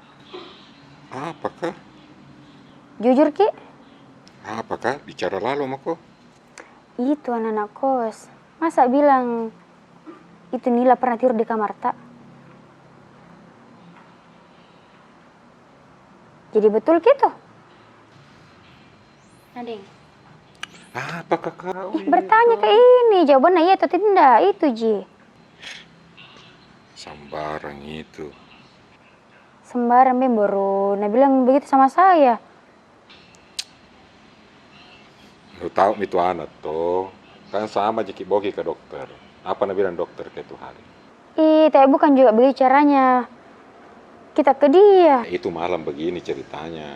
Apakah? Jujur ki. Apakah? Bicara lalu mako. Itu anak-anak kos. Masa bilang itu Nila pernah tidur di kamarta? Jadi betul ki itu? Adeng. Apakah kau ini? Bertanya ke ini, jawabannya iya atau tidak, itu ji. Sembarang itu. Sembarang, Beng, baru na bilang begitu sama saya. Lu tahu mi tu anak toh, kan sama ji ki boki ke dokter. Apa na bilang dokter ke tu hari? Ih, tapi bukan juga begitu caranya kita ke dia. Itu malam begini ceritanya.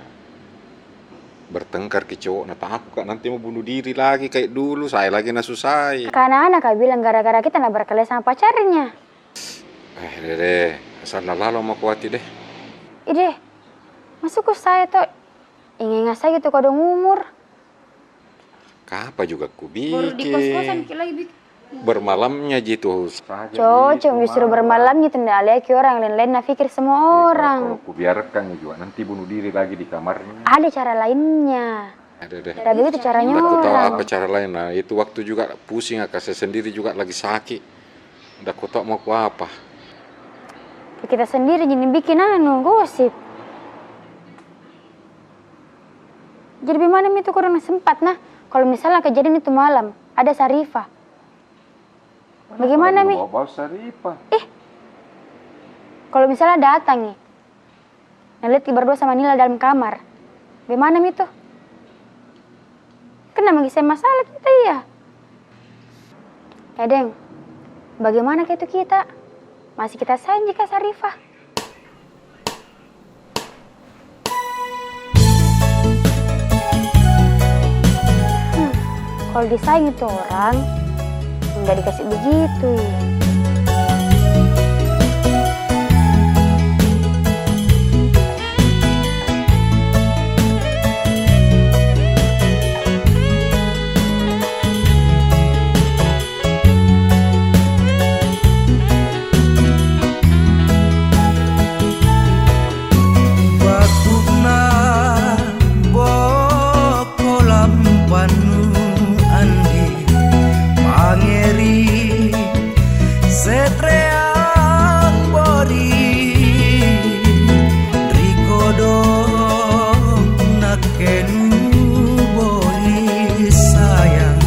Bertengkar ki cowokna, takut ka nanti mau bunuh diri lagi kayak dulu, saya lagi na susah. Ka anak-anak ka bilang gara-gara kita na berkelahi sama pacarnya. Eh, deh, deh. Asal na lalo mau kuati deh. Ih, deh. Masukku saya toh. Ingat-ingat saya gitu kodong umur. Kapa juga ku bikin. Baru di kos-kosan ki lagi bikin. Bermalamnya ji tuh. Cocok, justru bermalamnya tuh ndak lihat ki orang lain-lain, na pikir semua orang. Kalau ku biarkan juga nanti bunuh diri lagi di kamarnya. Ada cara lainnya. Ada deh. Ndak begitu caranya orang. Ndak ku tahu apa cara lain. Nah, itu waktu juga pusing, ka saya sendiri juga lagi sakit. Ndak ku tahu mau ku apa. Ya, kita sendiri jadi bikin anu, gosip. Jadi bagaimana mi itu kodong sempat, nah? Kalau misalnya kejadian itu malam, ada Sarifah. Bagaimana mi? Bawa-bawa Sarifah. Ih. Kalau misalnya datang nih, na lihat ki berdua sama Nila dalam kamar. Bagaimana mi itu? Kena lagi saya masalah kita, iya. Eh, Deng, bagaimana kayak itu kita? Masih kita sayang ji ka Sarifah? Hmm, kalau disayang itu orang, nggak dikasih begitu. Bakuna boko lampannu andi, mangeri setreang bori, rikodong nakkenu bori sayang.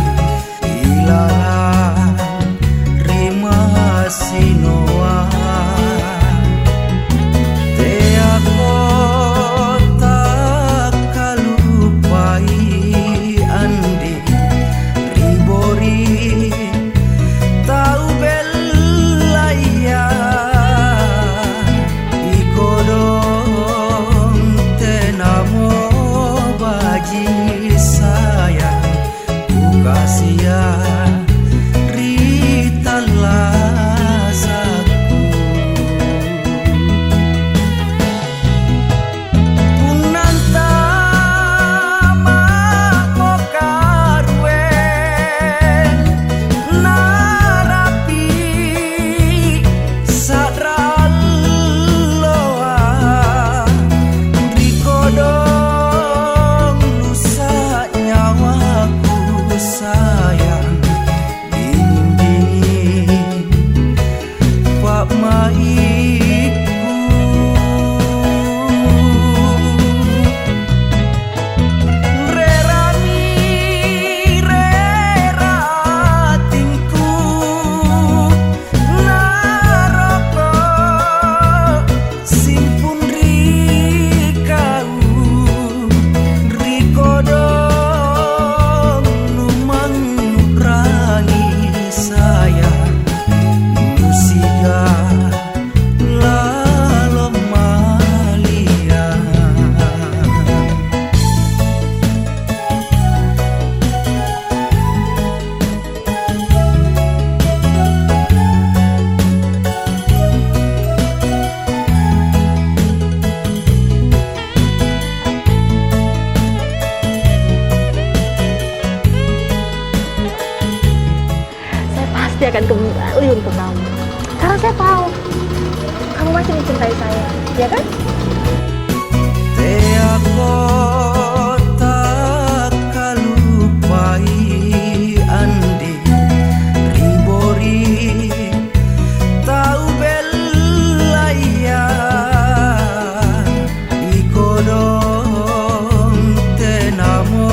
Ilalang ri masinoa, teako takkalupai andi, ri bori tau bellaya, ikodong tenamo baji sayang. Ku kasia ri tallasakku. Punna ntama mo karueng, narapi sa'ra alloa, ri kodong lusa nyawaku sayang, dingin-dingin pa'maikku. Rerani rera atingku, naroko simpung ri kau, ri kodong nu mangngurangi sayang, nu siga lalo malia. Saya pasti akan kembali untuk kamu. Karena saya tahu kamu masih mencintai saya, ya kan? Teako takkalupai andi, ri bori tau bellaya, ikodong tenamo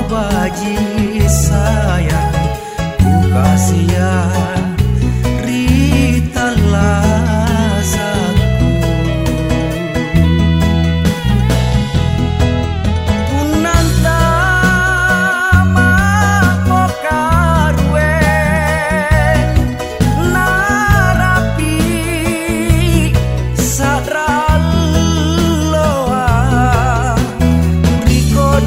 baji sayang, ku kasia ri tallasakku. Punna ntama mo karueng, narapi sa'ra alloa, ri kodong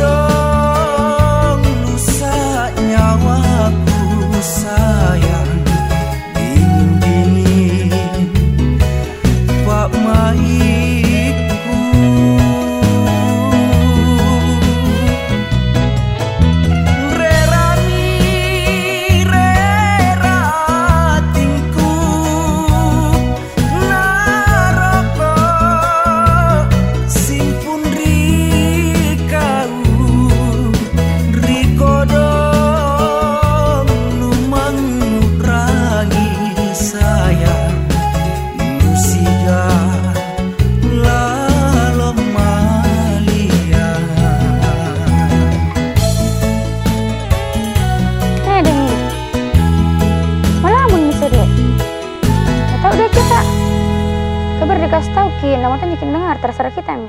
Mau tanya ki dengar, terserah kita mi.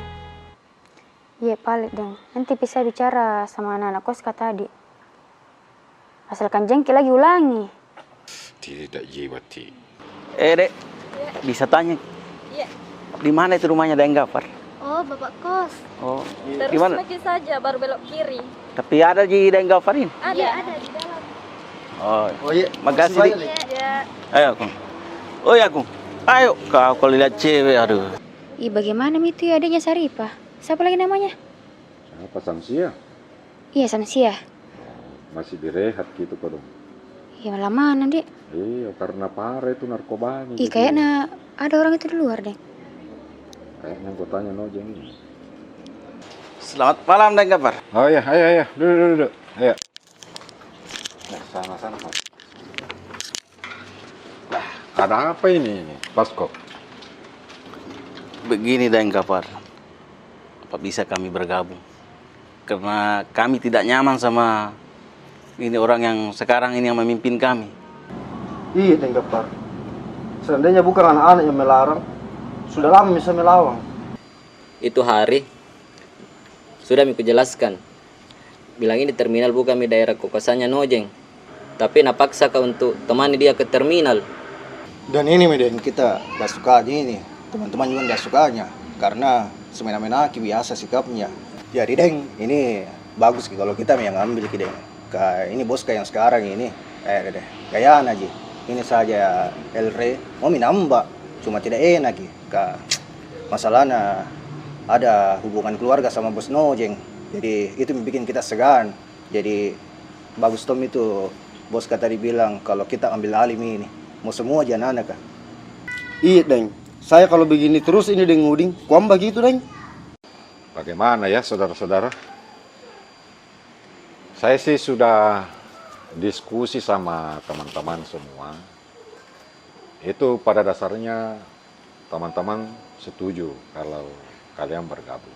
Iya, pale, Deng. Nanti pi saya bicara sama anak-anak kos ka tadi. Asalkan jengkel lagi, ulangi. Tidak ji, Wati. Eh, Dek. Iya. Bisa tanya? Iya. Di mana itu rumahnya Deng Gafar? Oh, Bapak kos. Oh, di mana? Terus maju saja, baru belok kiri. Tapi ada ji Deng Gafar ini? Ada. Iya, ada di dalam. Oh, iya. Makasih, Dek. Iya. Ayo, Akung. Oh, iya, Akung. Ayo, kau kalau lihat cewek, aduh. Ih, bagaimana mi itu ya adiknya Saripah? Siapa lagi namanya? Siapa, Samsiah? Iya, Samsiah. Oh, masih direhat gitu, kodong? Iya, lama mana, Dek? Iya, karena pare itu narkobanya. Ih, kayaknya ada orang itu di luar, Deng. Kayaknya anggotanya Nojeng ini. Selamat malam, Deng Gafar. Oh iya, ayo, ayo. Duduk, duduk, duduk. Ayo. Nah, sana, sana, sana. Nah, ada apa ini, ini, Baskop? Begini, Deng Gafar. Apa bisa kami bergabung? Karena kami tidak nyaman sama ini orang yang sekarang ini yang memimpin kami. Iya, Deng Gafar. Seandainya bukan anak-anak yang melarang, sudah lama bisa melawan. Itu hari, sudah mi kujelaskan. Bilang ini terminal bukan mi daerah kekuasaannya Nojeng. Tapi napaksa ka untuk temani dia ke terminal. Dan ini mi, Deng, kita ndak sukanya ini. Teman-teman juga ndak sukanya. Karena semena-mena ki biasa sikapnya. Jadi, Deng, ini bagus ki kalau kita mi yang ambil ki, Deng. Ka ini bos ka yang sekarang ini, eh, deh, deh. Gayana ji. Ini saja Elre, mau mi nambah. Cuma tidak enak ki. Ka masalahnya ada hubungan keluarga sama bos Nojeng. Jadi, itu mi bikin kita segan. Jadi, bagus tom itu bos ka tadi bilang kalau kita ambil alih mi ini. Mau semua ji anak-anak ka. Iya, Deng. Saya kalau begini terus ini, Deng Udin, kuam begitu, Deng. Bagaimana ya, saudara-saudara? Saya sih sudah diskusi sama teman-teman semua. Itu pada dasarnya teman-teman setuju kalau kalian bergabung.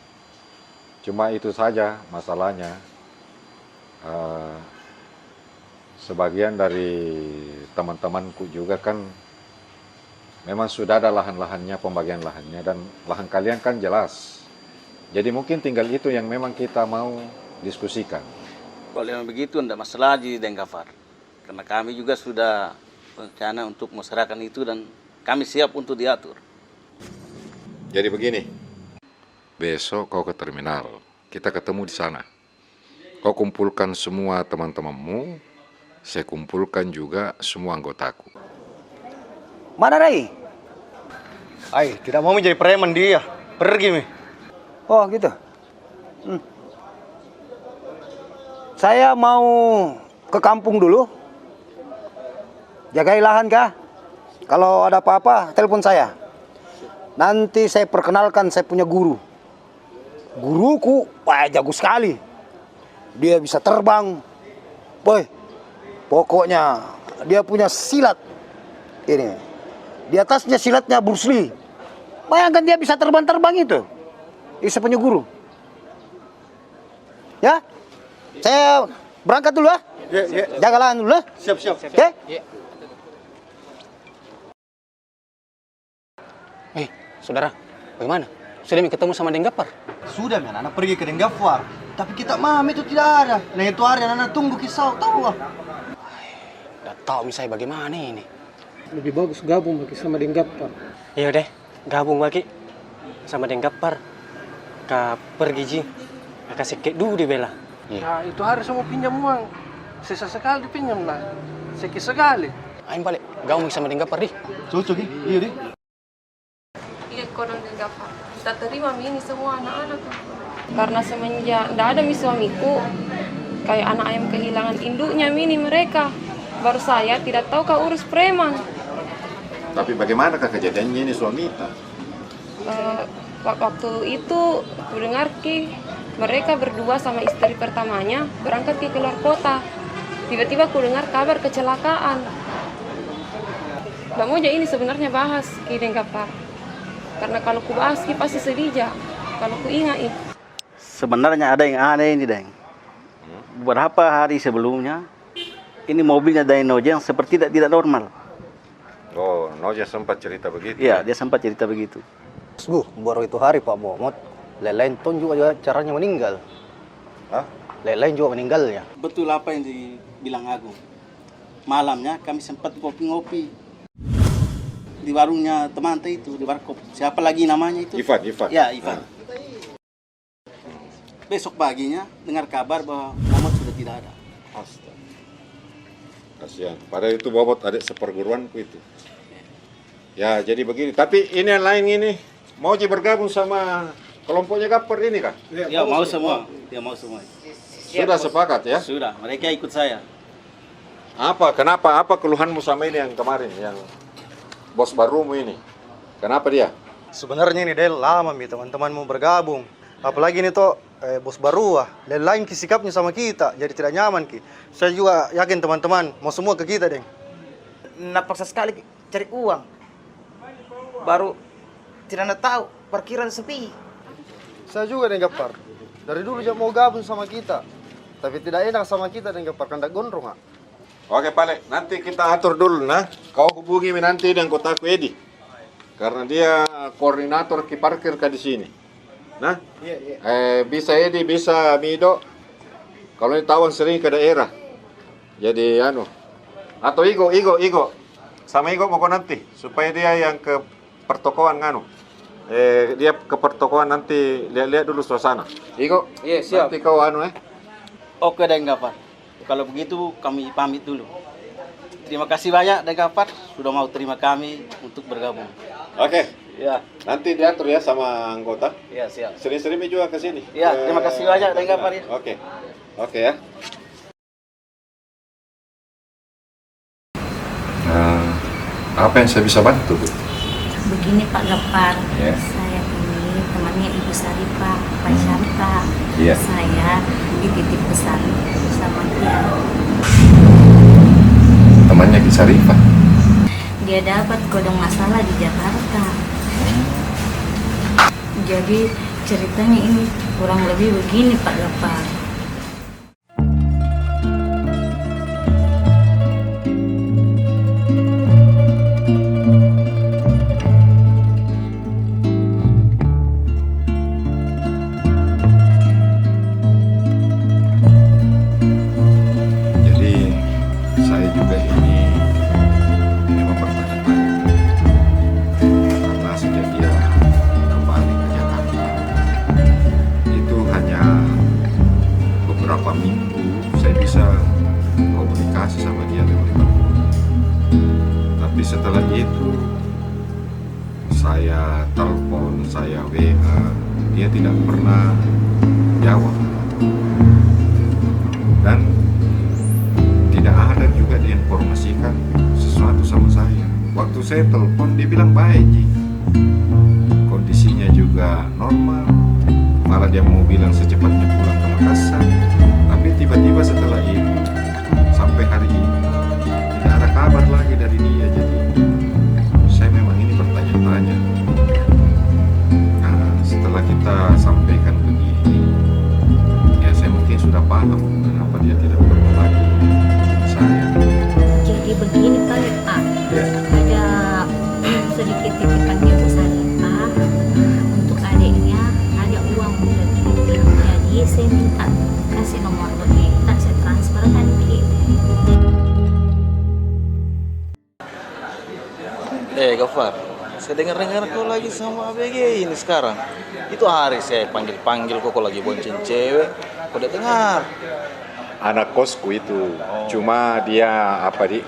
Cuma itu saja masalahnya, eh, sebagian dari teman-temanku juga kan memang sudah ada lahan-lahannya, pembagian lahannya, dan lahan kalian kan jelas. Jadi mungkin tinggal itu yang memang kita mau diskusikan. Kalau memang begitu, ndak masalah ji, Deng Gafar. Karena kami juga sudah rencana untuk menyerahkan itu dan kami siap untuk diatur. Jadi begini, besok kau ke terminal, kita ketemu di sana. Kau kumpulkan semua teman-temanmu, saya kumpulkan juga semua anggotaku. Mana Rai? Ai, tidak mau menjadi preman dia. Pergi mi. Oh, gitu. Hmm. Saya mau ke kampung dulu. Jagai lahan kah? Kalau ada apa-apa, telepon saya. Nanti saya perkenalkan saya punya guru. Guruku, wah, jago sekali. Dia bisa terbang. Boy, pokoknya dia punya silat ini. Di atasnya silatnya Bruce Lee. Bayangkan dia bisa terbang-terbang itu. Itu saya punya guru. Ya? Saya berangkat dulu ya. Ya, ya. Jaga lahan dulu ya. Siap, siap. Oke? Ya. Eh, saudara, bagaimana? Sudah mi ketemu sama Deng Gafar? Sudah mi, anak pergi ke Deng Gafar. Tapi kita mami itu tidak ada. Nah, itu hari anak tunggu kisah, tahu ah. Ndak tahu mi saya bagaimana ini. Lebih bagus gabung maki sama Deng Gafar. Iya deh, gabung maki sama Deng Gafar. Ka pergi ji. Ka sekke dulu di bela. Iya. Nah, itu hari semua pinjam uang. Sesa sekali dipinjam lah. Sekke sekali. Ayo balik, gabung sama Deng Gafar di. Cocok, iya di. Iya, kodong Deng Gafar. Kita terima mi ini semua anak-anak. Karena semenjak ndak ada mi suamiku, kayak anak ayam kehilangan induknya mi ini mereka. Baru saya tidak tahu kau urus preman. Tapi bagaimanakah kejadiannya ini suamita? Eh, wa-, waktu itu kudengar ki mereka berdua sama istri pertamanya berangkat ki keluar kota. Tiba-tiba kudengar kabar kecelakaan. Ndak mau ja ini sebenarnya bahas ki Deng Gafar. Karena kalau kubahas ki pasti sedih ja. Kalau kuingat i. Sebenarnya ada yang aneh ini, Deng. Beberapa hari sebelumnya, ini mobilnya Deng Nojeng seperti tidak, tidak normal. Oh, Nojeng sempat cerita begitu? Iya, ya? Dia sempat cerita begitu. Sgu, baru itu hari Pak Momot, lain-lain tong juga, juga caranya meninggal. Hah? Lain-lain juga meninggalnya. Betul apa yang dibilang Agung. Malamnya kami sempat ngopi-ngopi di warungnya teman itu, di warkop. Siapa lagi namanya itu? Ivan, Ivan. Ya, Ivan. Ah. Besok paginya dengar kabar bahwa Momot sudah tidak ada. Astaga. Kasihan. Padahal itu Momot adik seperguruanku itu. Ya, jadi begini. Tapi ini yang lain ini, mau ji bergabung sama kelompoknya Gapar ini kah? Ya, mau semua. Ya, mau semua. Sudah sepakat, ya? Sudah, mereka ikut saya. Apa, kenapa, apa keluhanmu sama ini yang kemarin, yang bos barumu ini? Kenapa dia? Sebenarnya ini, Del, lama mi teman-teman mau bergabung. Apalagi ini toh, eh, bos baru, ah. Lain-lain ki sikapnya sama kita, jadi tidak nyaman ki. Saya juga yakin teman-teman mau semua ke kita, deng. Napaksa sekali ki cari uang. Baru tidak na tahu, parkiran sepi. Saya juga, deng Gapar. Dari dulu ja mau gabung sama kita. Tapi tidak enak sama kita, deng Gapar, kandak gondrong, ah. Oke, Pale, nanti kita atur dulu, nah. Kau hubungi mi nanti deng kotaku Edi. Karena dia koordinator ki parkir ka di sini. Nah? Iya, iya. Eh, bisa Edi, bisa Mido. Kalau ini Tawan sering ke daerah. Jadi, anu. Atau Igo, Igo, Igo. Sama Igo moko nanti. Supaya dia yang ke pertokoan nganu. Eh, dia ke pertokoan nanti lihat-lihat dulu suasana. Igo, iya, siap. Nanti kau anu, eh. Oke, deng Gapar. Kalau begitu, kami pamit dulu. Terima kasih banyak, deng Gapar, sudah mau terima kami untuk bergabung. Oke. Ya. Nanti diatur ya sama anggota. Ya, siap. Sering-sering mi juga ke sini. Ya, terima kasih banyak, deng Gapar, ya. Oke. Oke, ya. Eh, apa yang saya bisa bantu, Bu? Begini, Pak Gapar. Ya. Saya ini temannya Ibu Sarifah, Pak Syarifah. Iya. Saya dititip pesan sama dia. Temannya Ki Sarifah? Dia dapat kodong masalah di Jakarta. Jadi, ceritanya ini kurang lebih begini, Pak Gapar. Jadi, saya juga ini memang bertanya-tanya. Karena sejak dia kembali ke Jakarta, itu hanya beberapa minggu saya bisa komunikasi sama dia lewat telepon. Tapi setelah itu, saya telepon, saya W A, dia tidak pernah jawab. Dan tidak ada juga diinformasikan sesuatu sama saya. Waktu saya telepon, dia bilang baik ji. Kondisinya juga normal. Malah dia mau bilang secepatnya pulang ke Makassar. Tapi tiba-tiba setelah itu, sampai hari ini, tidak ada kabar lagi dari dia. Jadi, saya memang ini bertanya-tanya. Nah, setelah kita sampaikan begini, ya, saya mungkin sudah paham kenapa dia tidak bertemu lagi saya. Jadi begini, Pak, ya. Ada sedikit titipan dia, Bu Sarifah, untuk adiknya, ada uang untuk titip. Jadi, saya minta kasih nomor kita, saya transferkan ki. Eh, Gafar, saya dengar-dengar kau lagi sama A B G ini sekarang. Itu hari saya panggil-panggil kau, kau lagi bonceng cewek, kau tidak dengar. Anak kosku itu, oh. Cuma dia apa, di,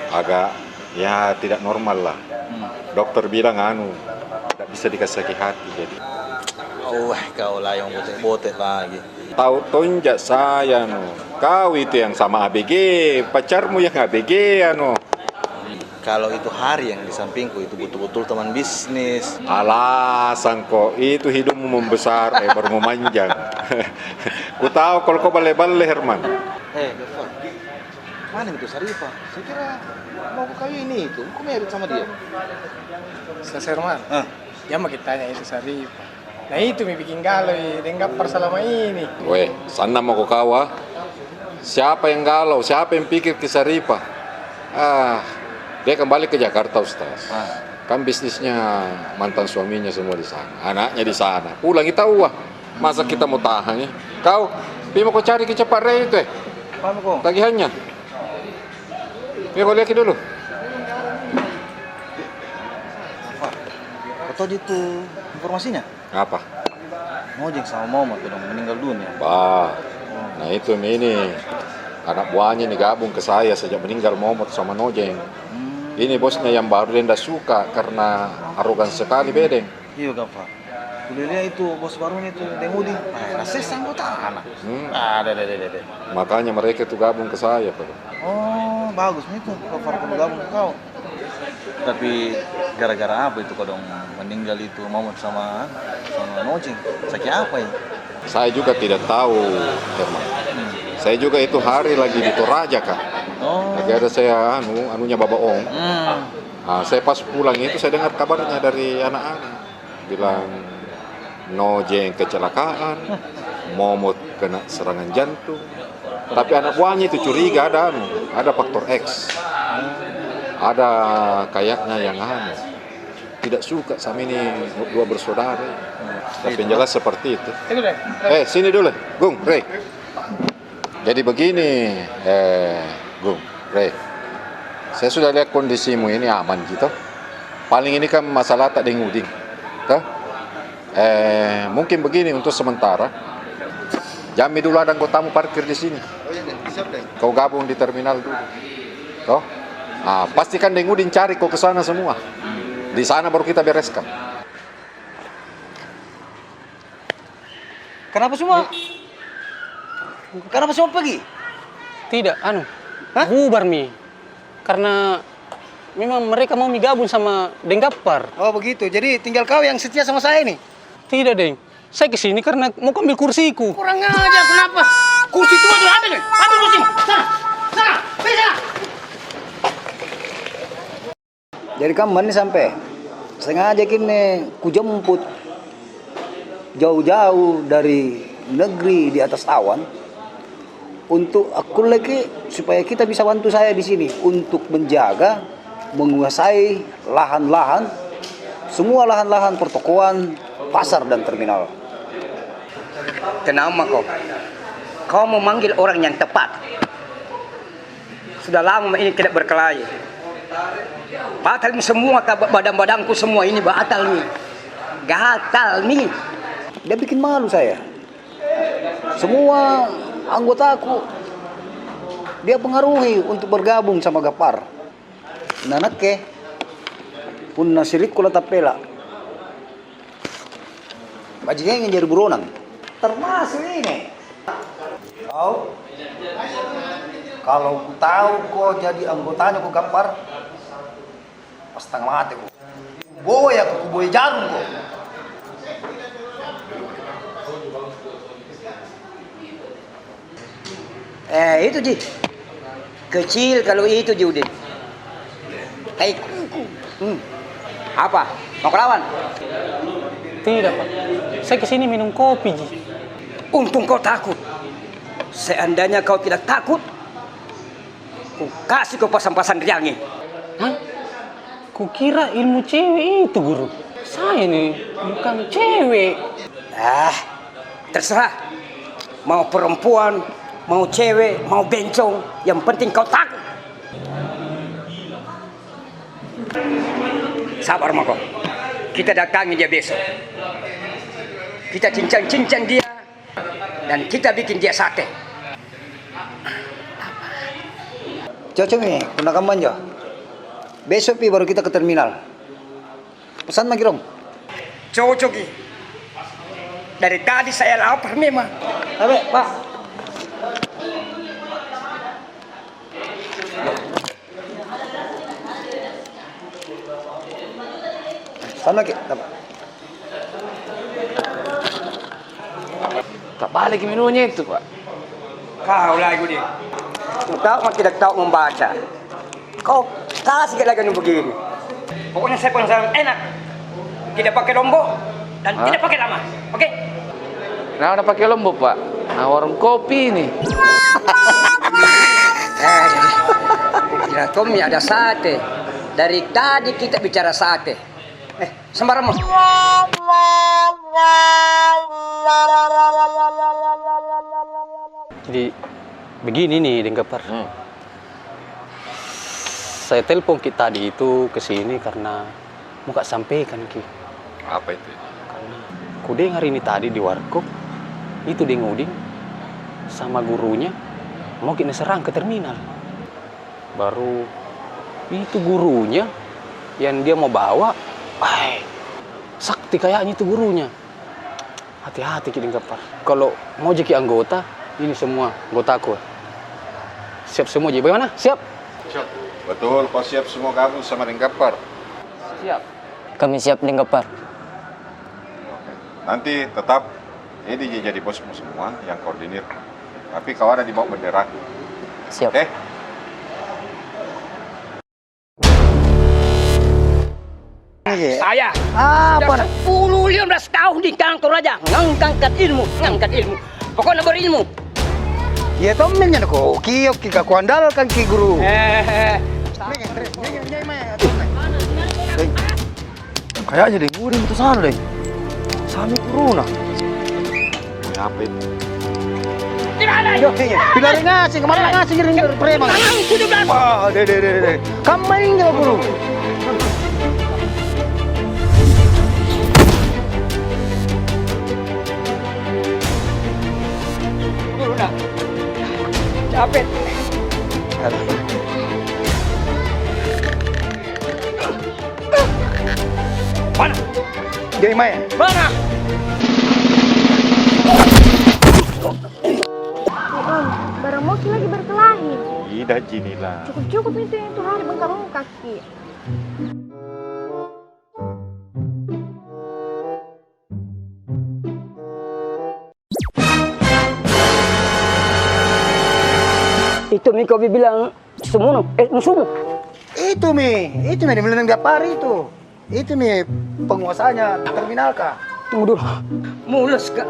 agak, ya, tidak normal lah. Hmm. Dokter bilang, anu, tidak bisa dikasih sakit hati, jadi. Oh, kau lah yang botek-botek lagi. Tahu tonjak saya, no. Kau itu yang sama A B G, pacarmu yang A B G, anu. Kalau itu Hari yang di sampingku, itu betul-betul teman bisnis. Alasan kau, itu hidungmu membesar, eh, baru memanjang. Ku tahu kalau kau bale-bale, Herman. Eh, Gafar. Mana itu Sarifah? Saya kira mau ku kawin itu, mau ku married sama dia. Ustaz Herman, ah, jangan makin tanya itu Sarifah. Nah, itu mi bikin galau i deng Gafar selama ini. Weh, sana mau ku kau, ah. Siapa yang galau? Siapa yang pikir ki Sarifah? Ah, dia kembali ke Jakarta, Ustaz. Ah. Kan bisnisnya mantan suaminya semua di sana, anaknya di sana. Pulang kita, wah. Masa kita mau tahan, ya? Kau, pi mau kau cari ke cepat Ray itu, eh? Apa mau kau? Tagihannya. Pi kau lihat dulu. Apa? Kau tahu itu informasinya? Apa? Nojeng sama Momot dong meninggal dunia. Bah. Oh. Nah, itu mi ini. Anak buahnya ini gabung ke saya sejak meninggal Momot sama Nojeng. Hmm. Ini bosnya yang baru, dia ndak suka karena arogan sekali bedeng. Iyo, Gampar. Kulihat itu bos barunya itu, Deng Udin. Eh, ndak sesa anggota anak. Hmm. Ada, ada, ada, ada. Makanya mereka itu gabung ke saya, Pak. Oh, bagus mi itu, Gampar, kalau gabung ke kau. Tapi gara-gara apa itu kodong meninggal itu Momot sama, sama Nojeng? Sakit apa ya? Saya juga tidak tahu, Herman. Hmm. Saya juga itu hari lagi di Toraja, Kak. Oh. Lagi ada saya, anu, anunya Baba Ong. Hmm. Ah, saya pas pulang itu saya dengar kabarnya dari anak-anak. Bilang Nojeng kecelakaan, Momot kena serangan jantung. Tapi anak buahnya itu curiga ada anu, ada faktor X. Ada kayaknya yang anu, tidak suka sama ini dua bersaudara. Tapi yang jelas seperti itu. Eh, sini dulu, Gung, Rey. Jadi begini, eh, Gung, Rey. Saya sudah lihat kondisimu ini aman gitu. Paling ini kan masalah tak deng Udin, toh? Eh, mungkin begini untuk sementara. Jammi dulu ada anggotamu parkir di sini. Kau gabung di terminal dulu. Toh? Ah, pastikan deng Udin cari kau ke sana semua. Di sana baru kita bereskan. Kenapa semua? Kenapa semua pergi? Tidak, anu, hah? Bubar mi. Karena memang mereka mau mi gabung sama deng Gampar. Oh, begitu. Jadi tinggal kau yang setia sama saya ini? Tidak, deng. Saya ke sini karena mau ambil kursiku. Kurang ajar, kenapa? Kursi itu ada, ambil, ambil kursi. Sana, sana, pergi sana. Jadi kamma ni sampe sengaja ki inni kujemput jauh-jauh dari negeri di atas awan untuk akkulle ki supaya kita bisa bantu saya di sini untuk menjaga, menguasai lahan-lahan, semua lahan-lahan pertokoan, pasar dan terminal. Tenang mako. Kau memanggil orang yang tepat. Sudah lama ini tidak berkelahi. Batal mi semua, ka-, badan-badanku semua ini batal mi. Gatal mi. Dia bikin malu saya. Semua anggotaku dia pengaruhi untuk bergabung sama Gampar. Na nakke, punna sirikku la tappela. Bajingang jari buronan. Termasuk ini. Kau, kalau kutahu ko jadi anggotanya ko Gampar, pas setengah mate ko. Boya ko, boya jarum ko. Eh, itu ji. Kecil kalau itu ji, Udin. Tai kuku. Hmm. Apa? Mau kelawan? Tidak, Pak. Saya ke sini minum kopi ji. Untung kau takut. Seandainya kau tidak takut, ku kasih kau pasang-pasang riangi. Hah? Kukira ilmu cewek itu, Guru. Saya ini bukan cewek. Ah, terserah. Mau perempuan, mau cewek, mau bencong, yang penting kau takut. Sabar mako. Kita datangi dia besok. Kita cincang-cincang dia. Dan kita bikin dia sate. Cocok mi, punna kamma injo. Besok pi baru kita ke terminal. Pesan maki dong. Cocok ki. Dari tadi saya lapar memang. Tabe, Pak. Sana ki, tak balik minumnya itu, Pak. Kau lagi, Udin. Tahu mak tidak tahu membaca. Kau kasih lagi begini. Pokoknya saya penasaran enak. Tidak pakai lombok dan tidak pakai lama. Oke? Kenapa ada pakai lombok, Pak? Nah, warung kopi ini. Eh, tidak, Tommy ada sate. Dari tadi kita bicara sate. Eh, sembarang mo. Jadi, begini nih, Deng Gapar. Hmm. Saya telepon ki tadi itu ke sini karena mau ka sampaikan ki. Apa itu? Karena ku dengar ini tadi di warkop, itu Deng Udin sama gurunya mau ki na serang ke terminal. Baru itu gurunya yang dia mau bawa, ai, sakti kayaknya itu gurunya. Hati-hati ki Deng Gapar. Kalau mau jadi anggota, ini semua anggotaku. Siap semua ji. Bagaimana? Siap? Siap. Betul, kau siap semua gabung sama Deng Gapar? Siap. Kami siap, Deng Gapar. Nanti tetap Edi ji jadi bosmu semua yang koordinir. Tapi kau ada di bawah benderaku. Siap. Oke? Saya sudah sepuluh, lima belas tahun di kantor aja, ngangkat ilmu, ngangkat ilmu. Pokoknya berilmu. Iya, tommin, ko kiok ki, ka kuandalkan ki, guru. Eh, eh, eh. Kayaknya deh, guru itu sana deh. Sami corona. Apa itu? Di mana? Pilari ngasih, kemana ngasih, ngiring dari preman. Wah, deh, deh, deh, deh. Kamu main nggak, guru? Guru, nah. Capek. Mana? Dia main. Mana? Eh, Om, barang Moki lagi berkelahi. Ih, dah jinilah. Cukup-cukup itu yang itu hari bengkak-bengkak ki. Itu mi kau bilang sumuno, eh, musuhmu? Itu mi, itu mi, dia bilang tiap hari itu. Itu mi penguasanya terminal kah? Tunggu dulu. Mulus kah?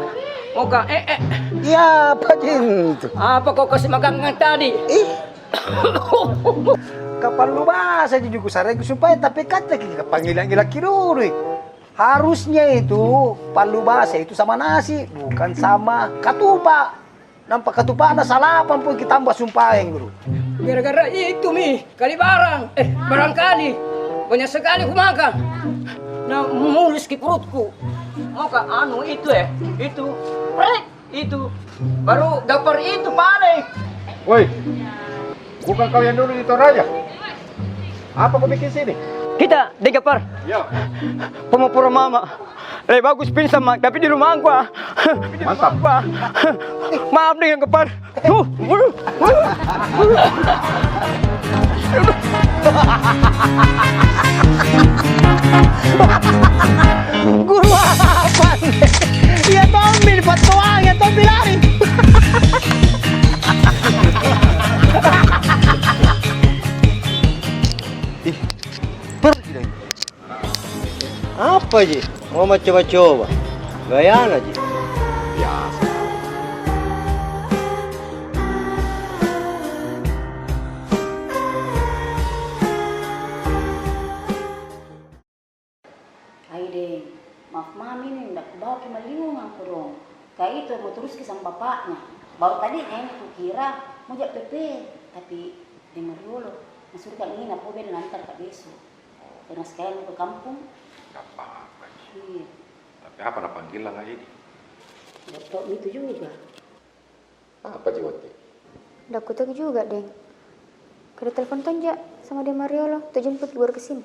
Mau kah? Eh, eh. Iya, apa itu? Apa kau kasih makan tadi? Ih. Kapal lu bahasa di juku sareng supaya tapi kata ki panggilan-gilan ki dulu. Harusnya itu palu basa itu sama nasi, bukan sama katupa. Nampa katupana salapan pun ki tambah sumpaeng dulu. Gara-gara itu mi, kali barang, eh, barangkali banyak sekali kumakan. Nah, mulus ki perutku. Mau ka anu itu, eh, itu, prek. Itu, baru Gapar itu paling. Woi, bukan kau yang dulu di Toraja? Apa kau bikin sini? Kita, Deng Gapar. Ya. Pura-pura mama. Lebih bagus pingsan, Mak, tapi di rumah gua. Mantap. Maaf, Deng Gapar. Guru apa? Ya, Tommy, dapat doang, ya, Tommy lari. Ih, pergi dah ini. Apa ji? Mau mencoba-coba? Gayana ji. Biasa. Ai deh, maaf mami ni, ndak kubawa ki malingung angko dong. Ka itu mau terus ki sama bapaknya. Baru tadi ini kukira mau jak P P, tapi Deng Mariolo, masuruh ka nginap, oh, beda nantar ka besok. Karena sekalian mau ke kampung. Nggak apa-apa ji. Iya. Tapi apa na panggilan aja di? Nggak tahu itu juga. Apa ji, Wati? Ndak kutahu juga, Deng. Kada telepon tonja sama Deng Mariolo, tu jemput keluar ke sini.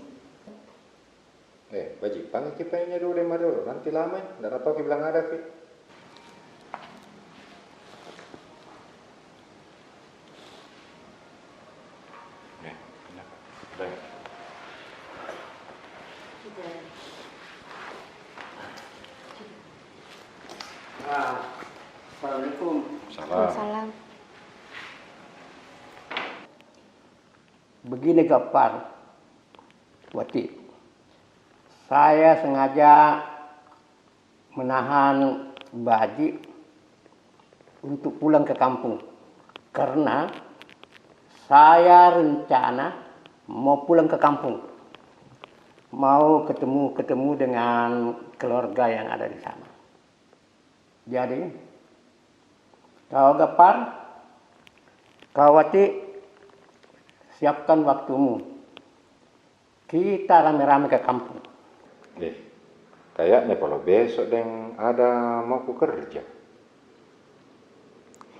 Eh, baji, panggil ki pengnya dulu Deng Mariolo, nanti lama, ndak dapat ki bilang ada ki. Eh, kenapa? Baik. Ah, assalamualaikum. Salam. Waalaikumsalam. Begini, Gapar, Wati. Saya sengaja menahan Baji untuk pulang ke kampung karena saya rencana mau pulang ke kampung, mau ketemu-ketemu dengan keluarga yang ada di sana. Jadi, kau Gapar, kau Wati, siapkan waktumu. Kita rame-rame ke kampung. Eh, kayaknya kalau besok deng ada mau ku kerja.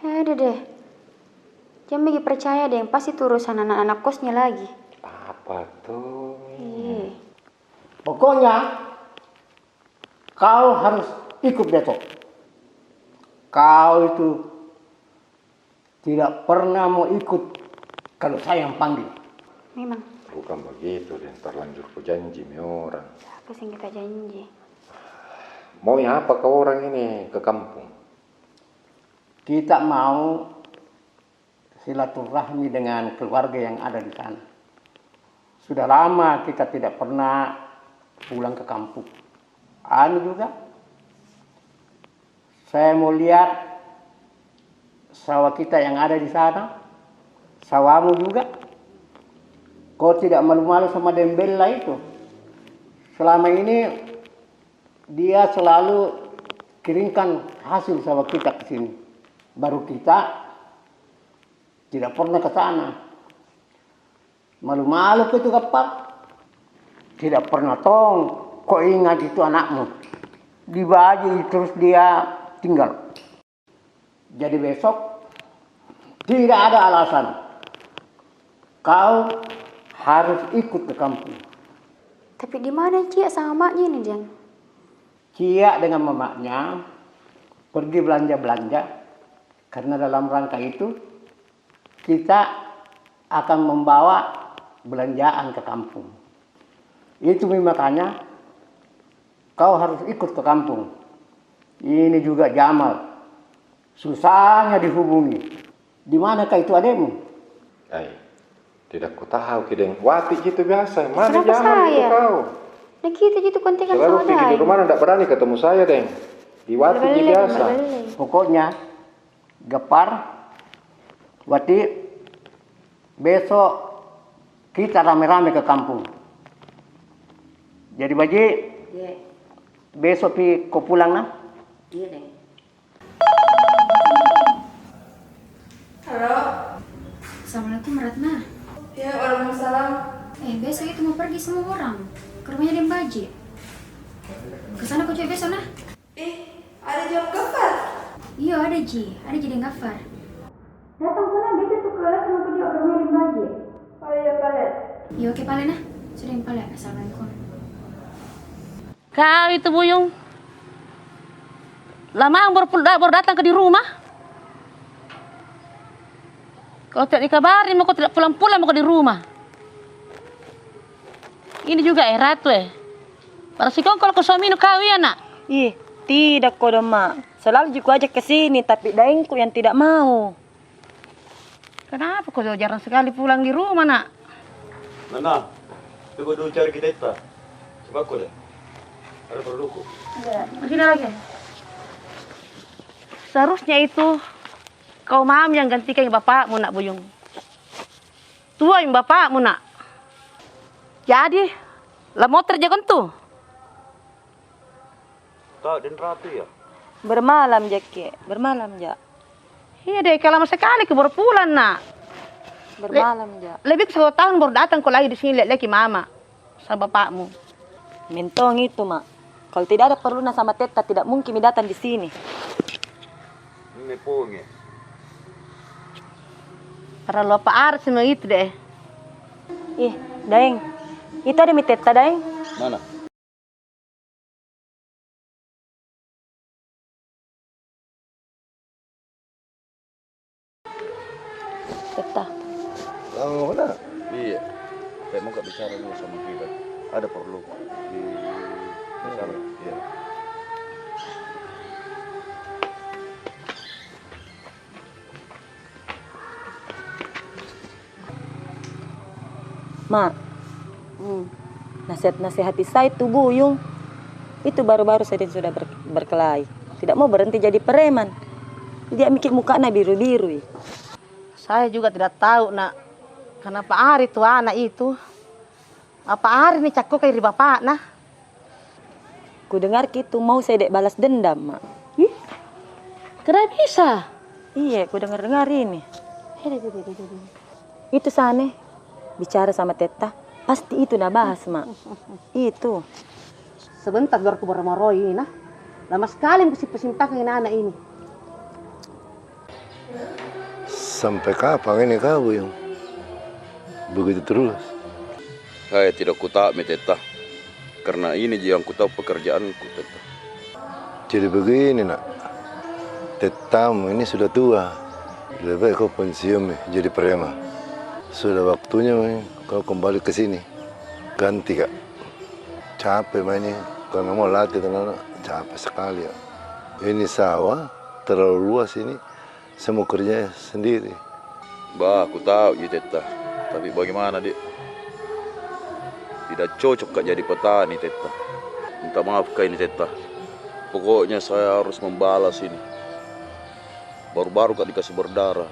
Ada deh. Jangan bagi percaya deh, pasti itu urusan anak-anak kosnya lagi. Apa tuh? Iya. Pokoknya, kau harus ikut besok. Kau itu tidak pernah mau ikut kalau saya yang panggil. Memang. Bukan begitu, deh. Terlanjur ku janji mi orang. Siapa sih yang kita janji? Mau ya apa kau orang ini ke kampung? Kita mau silaturahmi dengan keluarga yang ada di sana. Sudah lama kita tidak pernah pulang ke kampung. Anu juga, saya mau lihat sawah kita yang ada di sana, sawahmu juga. Kau tidak malu-malu sama Dembella itu. Selama ini dia selalu kirimkan hasil sawah kita ke sini. Baru kita tidak pernah ke sana. Malu-malu ko itu Gapar. Tidak pernah tong ko ingat itu anakmu. Di Baji terus dia tinggal. Jadi besok tidak ada alasan. Kau harus ikut ke kampung. Tapi di mana Ciak sama maknya ini, Jang? Ciak dengan mamaknya pergi belanja-belanja, karena dalam rangka itu kita akan membawa belanjaan ke kampung. Itu mi makanya kau harus ikut ke kampung. Ini juga Jamal, susahnya dihubungi. Di manakah itu adekmu? Ai, tidak ku tahu ki, Deng. Wati ji itu biasa. Mana Jamal itu kau? Nah, kita ji itu kontekan sama Daeng. Selalu pergi di rumah, ndak berani ketemu saya, Deng. Di Wati ji biasa. Pokoknya, Gapar, Wati, besok kita rame-rame ke kampung. Jadi, Baji, besok pi ko pulang, nah? Iya, Deng. Halo. Assalamualaikum, Ratna. Ya, waalaikumsalam. Eh, besok itu mau pergi semua orang ke rumahnya Deng Baji. Ke sana ko juga besok, nah. Ih, ada ji Om Gafar? Iyo, ada ji. Ada ji Deng Gafar. Datang ko, nah, biasa tu kelas sama ko juga ke rumah Deng Baji. Oh iya, pale. Iyo, oke, pale, nah. Sudah, pale. Assalamualaikum. Kau itu, Buyung. Lama baru pul-, baru datang ko di rumah. Kalau tidak dikabari mako tidak pulang-pulang mako di rumah. Ini juga, eh, Ratu, eh. Pada sikongkol ko suaminu kau, iya, Nak? Ih, tidak kodong, Mak. Selalu ji ku ajak ke sini, tapi Daengku yang tidak mau. Kenapa ko jarang sekali pulang di rumah, Nak? Nana, coba dulu cari kita itu. Coba ko deh. Ada perluku. Iya, pergi lagi. Seharusnya itu kau mami yang gantikan bapakmu, Nak Buyung. Tua mi bapakmu, Nak. Jadi, la motor ja ko ntu? Tau, Deng Ratu, ya? Bermalam ja ki, bermalam ja. Iya deh, kalau lama sekali ko baru pulang, Nak. Bermalam ja. Lebih satu tahun baru datang ko lagi di sini, lihat-lihat ki mama sama bapakmu. Mentong itu, Mak. Kalau tidak ada perlu na sama Tetta, tidak mungkin mi datang di sini. Ini pun, ya. Terlalu apa arti semua itu deh. Ih, Daeng. Itu ada mi Tetta, Daeng. Mana? Tetta. Lama mana? Iya. Saya mau bicara dulu sama kita. Ada perlu di sana. Iya. Mak, nasihat-nasihati saya itu Buyung. Itu baru-baru saya sudah ber-, berkelahi. Tidak mau berhenti jadi preman. Dia mikir mukanya biru-biru, ih. Saya juga tidak tahu, Nak. Kenapa ari tu anak itu? Apa ari ni cakko kai ri bapakna? Kudengar ki tu mau sedek balas dendam, Mak. Ih, kenapa bisa? Iya, kudengar-dengar ini. Itu sana bicara sama Tetta, pasti itu na bahas, Mak. Itu. Sebentar biar ku maroi-maroi ini, nah. Lama sekali ku simpang-simpangkan anak ini. Sampai kapan ini kau, Buyung? Begitu terus? Hai, tidak kutahu mi, Tetta. Karena ini ji yang kutahu pekerjaanku, Tetta. Jadi begini, Nak. Tettamu ini sudah tua. Lebih baik kau pensiun mi jadi preman. Sudah waktunya mi kau kembali ke sini. Ganti ka. Capek ma ini. Kalau mau latih tenaga, capek sekali ya. Ini sawah terlalu luas ini. Saya mau kerja sendiri. Bah, kutahu ji, Tetta. Tapi bagaimana, Dek? Tidak cocok ka jadi petani, Tetta. Minta maaf ka ini, Tetta. Pokoknya saya harus membalas ini. Baru-baru ka dikasih berdarah.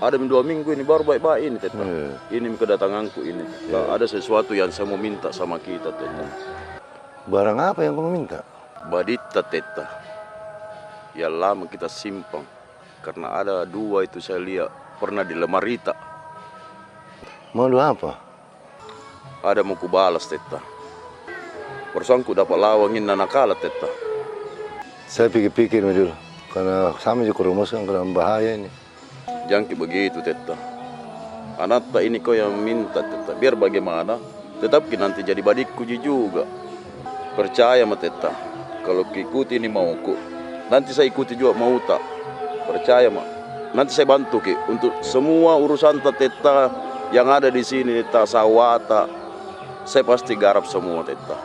Ada dua minggu ini baru baik-baik ini, Tetta. Iya. Ini kedatanganku ini. Iya. Ada sesuatu yang saya mau minta sama kita, Tetta. Barang apa yang kau mau minta? Baditta, Tetta. Yang lama kita simpan. Karena ada dua itu saya lihat pernah di lemarita. Mau dua apa? Ada mau kubalas, Tetta. Barusan ku dapat lawang ini na nakala, Tetta. Saya pikir-pikir mi dulu. Karena sama ji kurumuskan, karena bahaya ini. Jangki begitu, Tetta. Anatta ini kau yang minta, Tetta. Biar bagaimana, tetap ki nanti jadi badikku ji juga. Percaya ma, Tetta. Kalau ki ikuti ini mauku, nanti saya ikuti juga mauta. Percaya ma. Nanti saya bantu ki untuk semua urusan ta, Tetta, yang ada di sini, Tetta, sawata. Saya pasti garap semua, Tetta.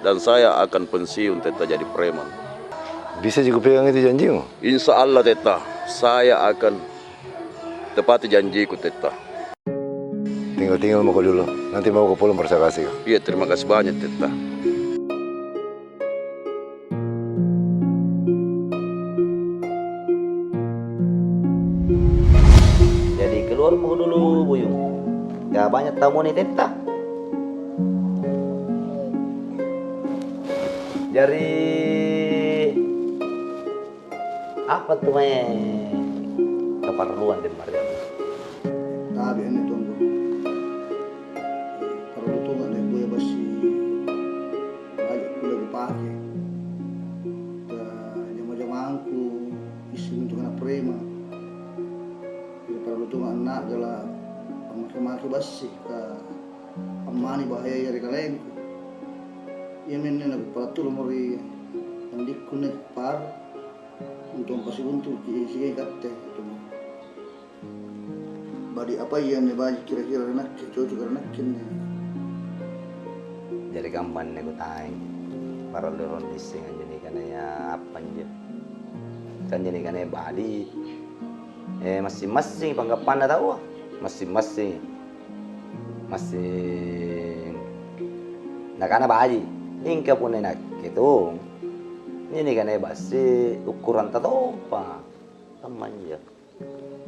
Dan saya akan pensiun, Tetta, jadi preman. Bisa ji kupegang itu janjimu? Insya Allah, Tetta. Saya akan tepati janjiku, Tetta. Tinggal-tinggal mako dulu. Nanti mau ke pulang, baru saya kasih. Iya, terima kasih banyak, Tetta. Jadi keluar mako dulu, Buyung. Ka banyak tamu ni, Tetta. Jadi apa tu mae keperluan di Mariam? Tabe ini tunggu. Perlu tu nggak naik kue besi. Banyak kue kupake. Ka jama-jamangku isi untuk anak preman. Jadi perlu tu nggak anak gala pamake-make besi ka ammani bahaya dari kalengku. Iya menne na kupala tu mori andikku ne par. Untung pasi untung ki sigai katte itu. Badi apa iya ne baji kira-kira ri nakke, cocok ri nakke ne. Jari kampanne kutaeng. Parallu rong disseng anjo ni kana iya apa njo. Kan anjo ni kana iya badi. Eh, massing-massing panggappanna taua. Massing-massing. Massing. Nakana baji. Ingka punna nakke tu. Anjo ni kana iya bassi ukuranta tompa. Kamma njo.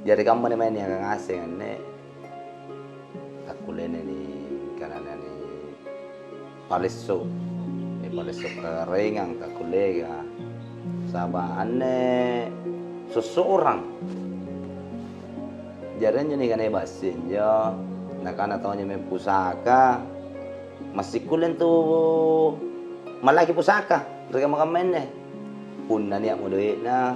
Jari kamma ni mae ni aga ngaseng anne. Takkulene ni kanana ni palessu. Eh, palessu karaengang takkulega. Saba anne sossorang. Jari anjo ni kana iya bassi injo. Nakana tau njo maeng pusaka. Massikkulle intu mallaki pusaka ri kamma-kamma inne. Punna nia'mo doe'na,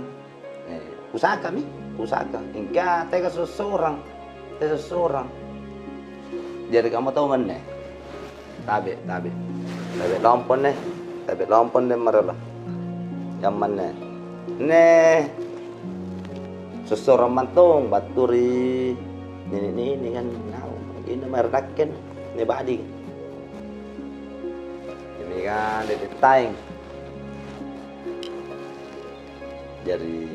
eh, pusaka mi, pusaka. Engka tega sossorang, tega sossorang. Jari kamma tau manne. Tabe, tabe. Tabe lompo nne, tabe lompo nne marallo. Kamma nne. Nne. Sossorang mantong battu ri nini-nini kan. Nau, ini mai radakken. Ini badi. Ini kan ditettaeng. Jari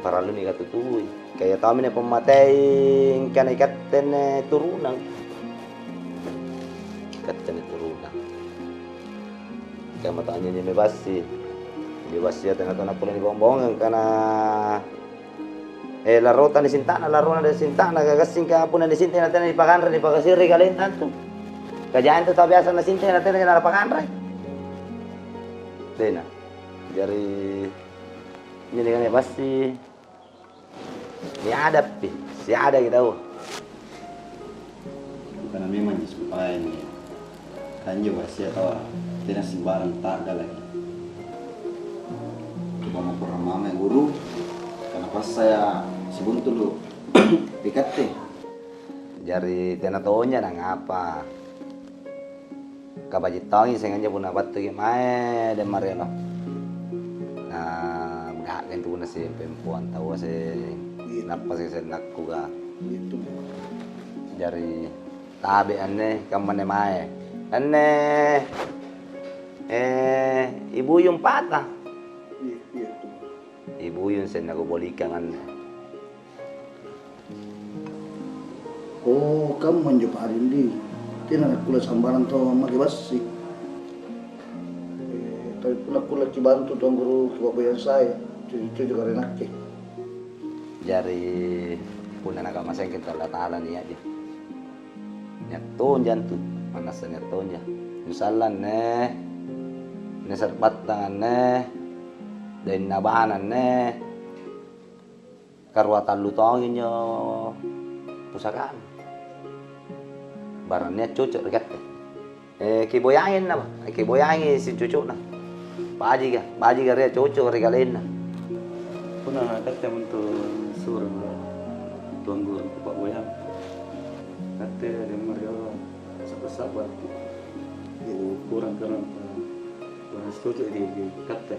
parallu ni katutui. Kaya tau mi na pammatei kana ikatte ne turunang. Ikatte ne turunang. Kaya matanya ni me bassi. Ni bassi ya tena tona kulle ni bongbong kana Eh, larrota ni sintana, larrona de sintana, ka gassing ka punna ni sinta na tena ni pakanre, ni pakasiri kalenta tu. Ka jang tu tau biasa na sinta na tena na pakanre. Tena. Jari, ini kan ya pasti. Ni ada pi, si ada kita. Bukan memang ji supaya ni. Kan ji wasia tau, tena sembarang tak ada lagi. Coba mau kurang mama guru, karena pas saya sebelum dulu dekat teh. Jari tena tonya nang apa. Kabaji tongi seng anja punna battuki mae Deng Mariolo. Na, gaga intu punna si perempuan tau seng. Iya. Nappa seng sennakku ga. Iya tu. Jari tabe anne, kammane mae. Anne, eh, Ibuyung pata. Iya, iya tu. Ibuyung seng nakubolikang anne. Oh, kamu manjo Pak Arindi. Tena nakulle sambarang tau make bassi. Eh, tapi punna kulle kibantu Tuan Guru, kipabboyang saya. Cucu-cucu karenakke. Jari, punna nakamasengki tu Allah Ta'ala niaji. Niat tonja tu, manassa niat tonja. Insya Allah ne, ne serbattang ne, dan nabana ne. Karua tallu tongi injo pusakana. Barang nia cocok ri katte. Eh, kiboyangin na, Pak. Kiboyangi si cocokna. Bajiga, bajiga ria cocok ri kalenna. Punna katte untuk suruh Tuan Guru, Pak Boyang. Katte Deng Mariolo, sabar-sabar. Kurang-kurang, Pak. Kurang setuju di, di katte.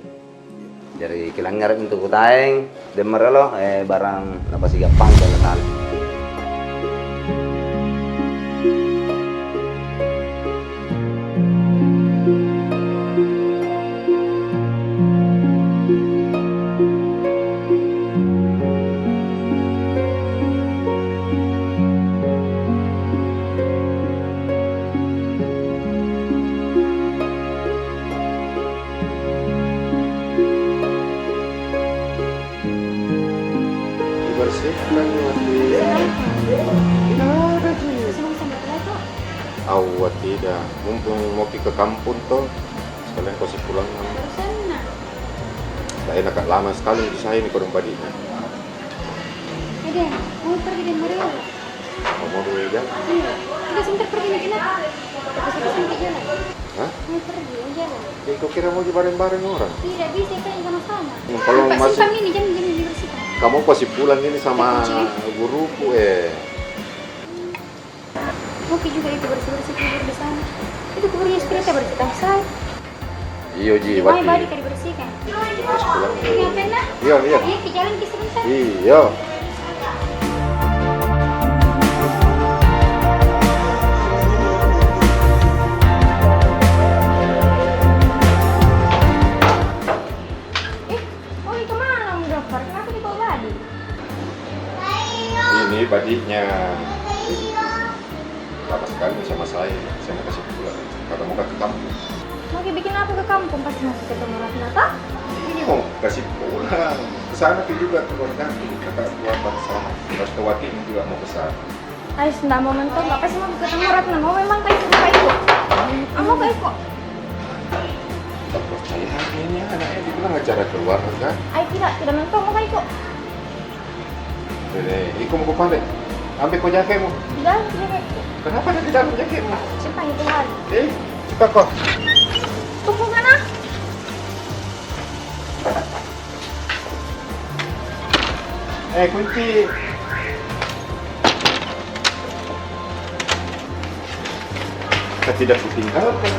Jari kilangngere mi intu kutaeng, Deng Mariolo, eh, barang napasigappang tala-tala. Dibersihkan lagi, Wati. Tidak ada ji. Awwa, tidak. Mumpung mau ki ke kampung toh, sekalian ko si pulang. Tidak enak, Kak. Lama sekali di saya ini kodong badiknya. Eh, Deng, mau pergi Deng Mariolo? Mau dulu ya? Iya. Udah sebentar pergi, kenapa? Tapi saya sampai jalan. Hah? Mau pergi, jalan. Eh, kau kira mau bareng-bareng orang? Tidak bisa, kan sama-sama. Hmm, kalau masih simpang ini, jam, jam dibersihkan. Kamu pasti pulang ini sama guruku, eh. Oke juga itu bersih-bersih kubur di sana. Itu kuburnya sudah bersih, tapi saya. Iyo ji, Wati. Badi ka dibersihkan. Terus pulang. Iya, pernah? Iyo, iyo. Iya, ke jalan ke sebentar. Iyo. Eh, mau kemana, Om Gafar? Kenapa dibawa badi? Ini badiknya lama sekali sama saya. Saya mau kasih pulang. Karena mau ke kampung. Mau ki bikin apa ke kampung? Pasti mau ketemu Ratna, toh? Ini mau kasih pulang. Ke sana pi juga keluarga. Kakak keluarga ke sana. Terus ke Wati juga mau ke sana. Ais, ndak mau mentok, nggak pasti mau ketemu Ratna. Mau memang kayak gitu, kayak itu. Ah, mau kayak itu. Tak percaya ini anaknya dibilang acara keluarga. Ai, tidak, tidak mentok, mau kayak itu. Deh, iko mau ke pale. Ambil ko jaketmu. Tidak, tidak. Kenapa ada di dalam jaketmu? Cepat itu hari. Eh, cepat kau. Tunggu sana. Eh, kunci. Kan tidak kutinggalkan.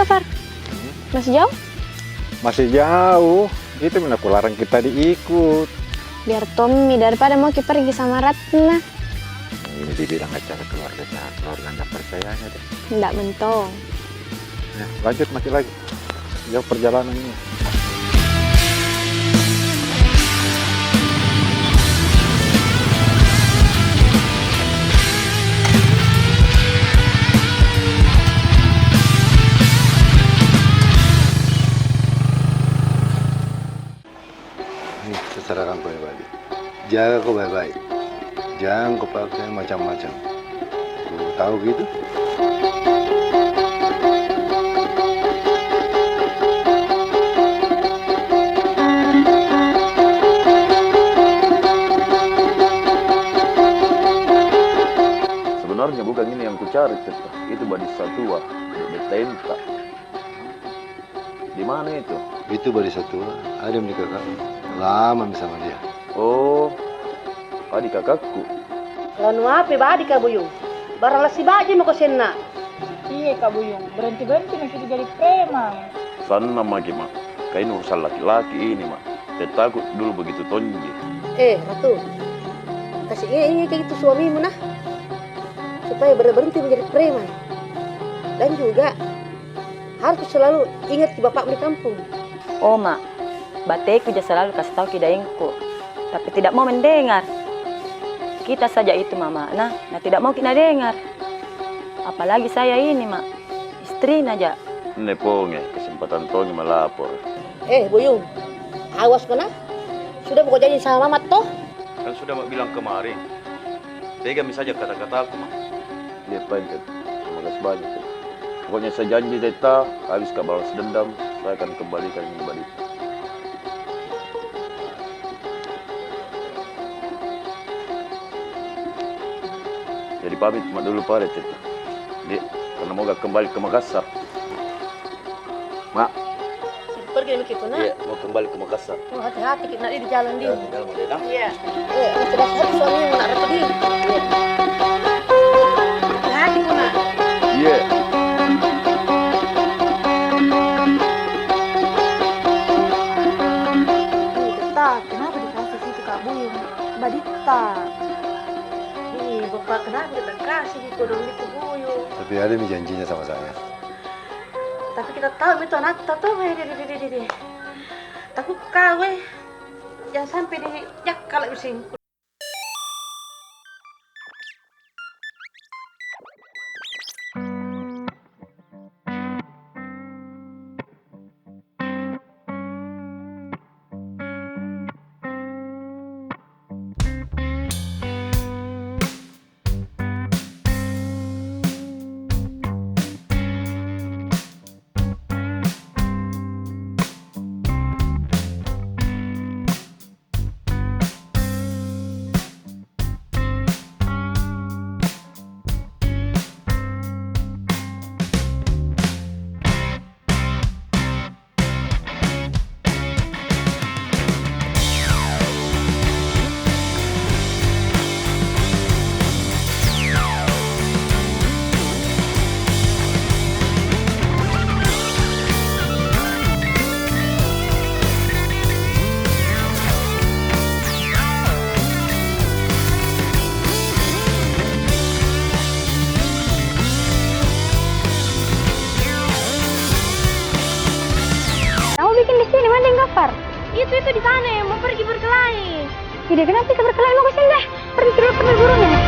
Far. Hmm? Masih jauh? Masih jauh. Itu mi na kularang kita diikut. Biar tommi, daripada mau ki pergi sama Ratna. Ini dibilang acara keluarga, keluarga ndak percayanya deh. Ndak mentong. Ya, lanjut maki lagi. Jauh perjalanan ini. Ini terserah kau baik-baik. Jaga ko baik-baik. Jangan ko pakai macam-macam. Ko tahu gitu? Sebenarnya bukan ini yang kucari, Teta. Itu badisa tua, dek beta enta. Di mana itu? Itu badisa tua, ada mi di kakak. Lama mi sama dia. Oh, adik kakakku. Lanu ape badi Kak Buyung? Barang lasi baji mako senna. Iye Kak Buyung, berhenti-berhenti maki jadi preman. Sanna maki, Mak. Ka ini urusan laki-laki ini, Mak. Teta ku dulu begitu tonji. Eh, Ratu. Kasih ingat-ingat itu suamimu nah. Supaya ber-, berhenti menjadi preman. Dan juga harus selalu ingat ki bapakmu di kampung. Oh, Mak, bateku ja selalu kasih tahu ki daengku, tapi tidak mau mendengar. Kita saja itu mamana, na tidak mau ki na dengar. Apalagi saya ini, Mak, istrina ja. Nne ponge, kesempatan tongi melapor. Eh, Buyung, awas ko nah. Sudah mako janji sama Mamat toh? Kan sudah Mak bilang kemarin. Pegang mi saja kata-kataku, Mak. Iya, Pak, Tet. Terima kasih banyak, Tet. Pokoknya saya janji, Teta, habis ka balas dendam, saya akan kembalikan ini badisa. Jadi pamit Mak dulu pada, Teta. Dek, karena mau ka kembali ke Makassar. Mak. Pergi dulu ki tu, Nak. Iya, mau kembali ke Makassar. Oh, hati-hati ki, Nak, di jalan, di. Ya, di jalan, Mak, ya, Nak. Iya. Eh, hati-hati suamimu, Nak, Ratu, di. Iya. Hati-hati ko, Nak. Iya. Ih, Teta, kenapa dikasih situ Kak Buyung? Badita. Ih, Bapak, kenapa kita kasih situ dong itu Buyung? Tapi ada mi janjinya sama saya. Tapi kita tahu itu anakta toh, eh, di, di, di, di, di. Takut kau, eh. Jangan sampai di, ya, kalau bisa. Kamu bikin di sini, mending Gafar. Itu, itu di sana, mau pergi berkelahi. Ide, kenapa kita berkelahi? Mau ke sini deh. Pergi ke dulu, pergi burung ini.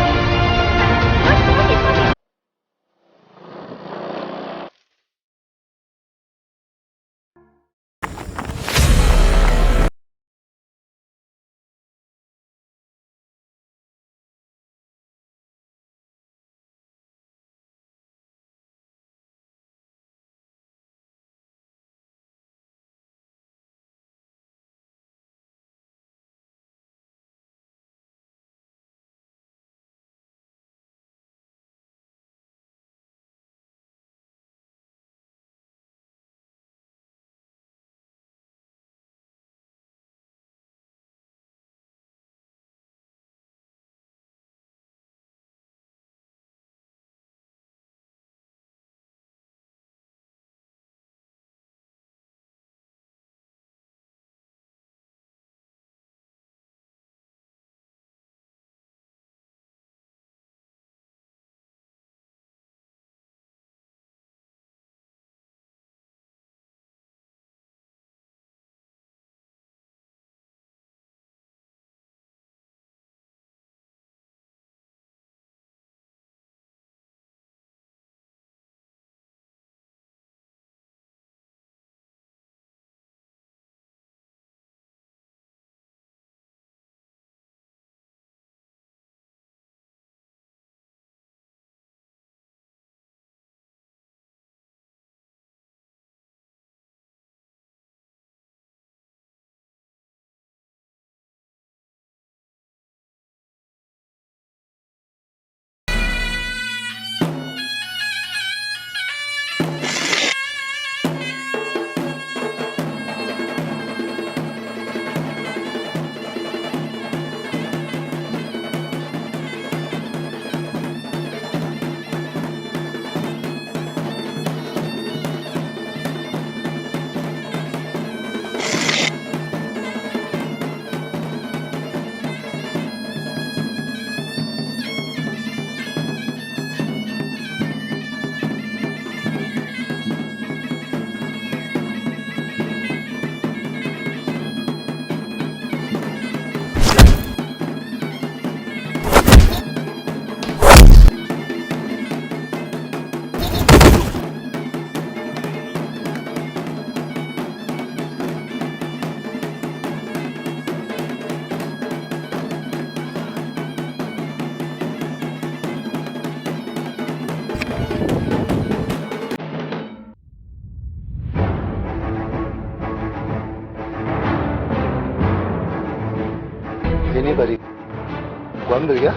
Ambil ya,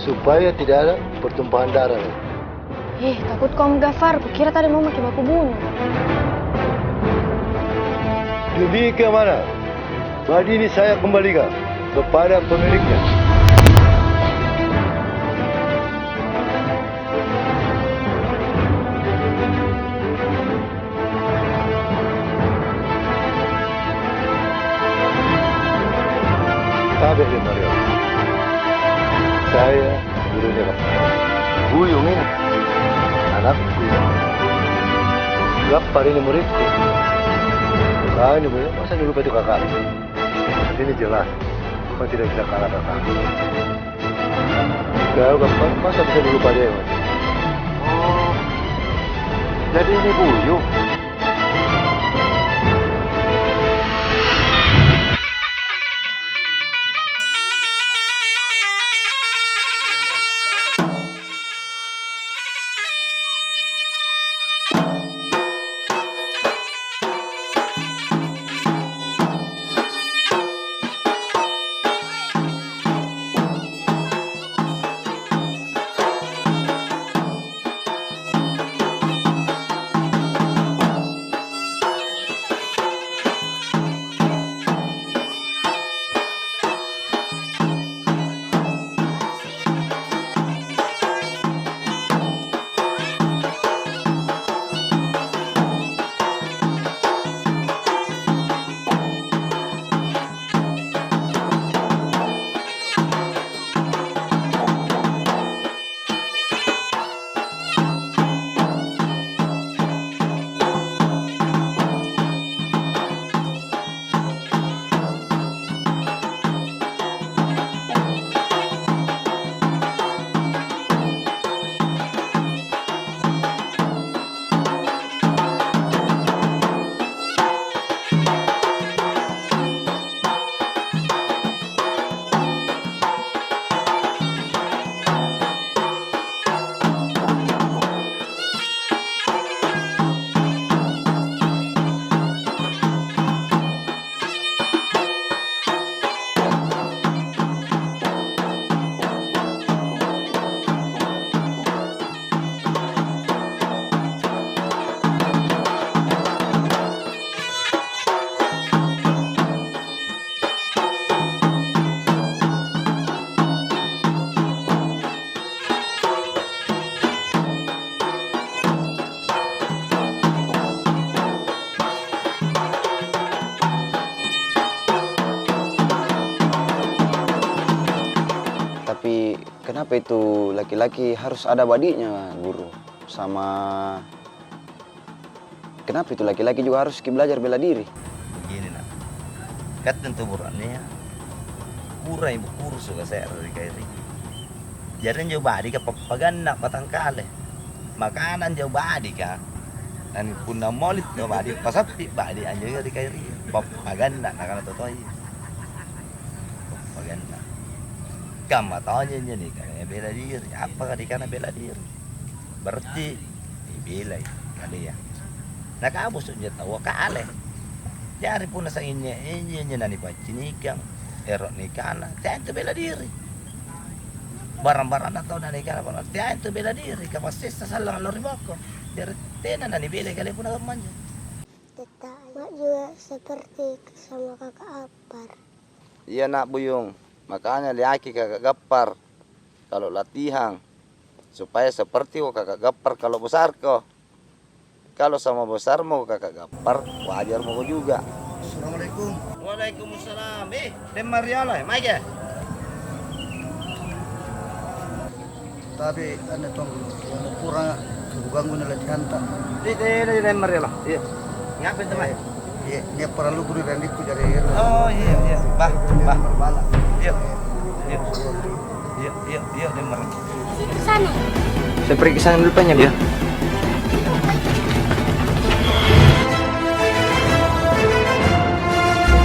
supaya tidak ada pertumpahan darah. Eh, takut kau, Om Gafar, kukira tadi mau maki baku bunuh. Lebih ke mana? Badi ini saya kembalikan kepada pemiliknya. Tabe dia, Mario. Saya gurunya Gappar. Buyung ini anakku. Gappar ini muridku. Kau ini buyung, masa dilupa itu kakak? Ini jelas, kau tidak bisa kalah kakak. Kau Gappar, masa bisa dilupa dia, Wan? Oh, jadi ini buyung? Tapi kenapa itu laki-laki harus ada badiknya, Guru? Sama kenapa itu laki-laki juga harus ki belajar bela diri? Begini, Nak. Katte tu burane, kurang ibu kursu ka saya dari kairi. Jari injo badi ka pappaganna batangkale. Makanan injo badi ka. Dan punna maulid injo badi, pasappi badi anjo ri kairi. Pappaganna nakana totoi. Pappaganna. Kamma tau injo ni, kana bela diri. Apa ka dikana bela diri? Berarti nibelai kalea. Nakabusu injo taua kale. Jari punna sanginne injo, injo nanipaccinikang, ero nikana, tea intu bela diri. Barang-barangna tau nanikana, tea intu bela diri, ka passessa sallang lao ri boko. Jari tena nanibelai kalea punna kammanja. Tetap juga seperti sama kakak Apar. Iya, Nak Buyung, makanya liaki kakak Gappar kalau latihan, supaya seperti ko kakak Gappar kalau besar ko. Kalau sama besar mo kakak Gappar, wajar mo ko juga. Assalamualaikum. Waalaikumsalam. Eh, Deng Mariala, mai ke? Tapi anu tong, kurang keganggu na latihan ta. Di, di, di, di, Mariala. Iya. Ngapain teman? Iya, dia perlu guru dan diku dari. Oh, iya, iya. Bah, bah. Iya. Iya. Iya, iya, iya, Deng Mariala. Sana. Saya pergi ke sana dulu, Pak, ya. Iya.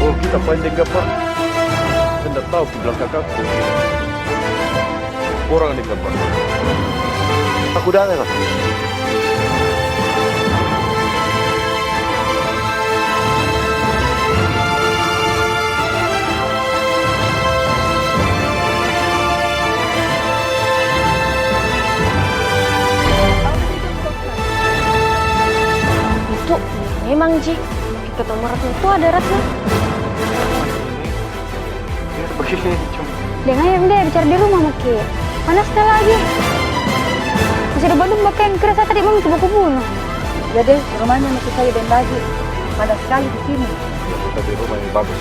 Oh, kita pandai, Pak. Saya ndak tahu ke belakang kakakku. Orang ni, Pak. Aku dah, Pak. Emang ji, kita nomor itu ada rasnya. Biar begini cuma. Dengan yang dia bicara di rumah maki. Panas sekali lagi. Masih ada badung bakeng kira saya tadi mau coba kubunuh. Ya deh, rumahnya masih saya dan lagi. Panas sekali di sini. Ya, kita di rumah yang bagus.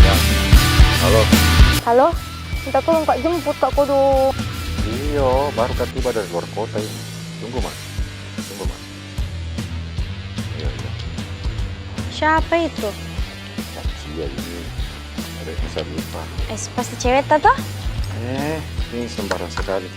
Ya. Halo. Halo. Minta tolong, Kak, jemput, Kak, kodong. Iyo, baru ka tiba dari luar kota ini. Tunggu, Mak. Tunggu, Mak. Iya, iya. Siapa itu? Cacia ini. Ada bisa lupa. Eh, pasti cewek ta toh? Eh, ini sembarang sekali.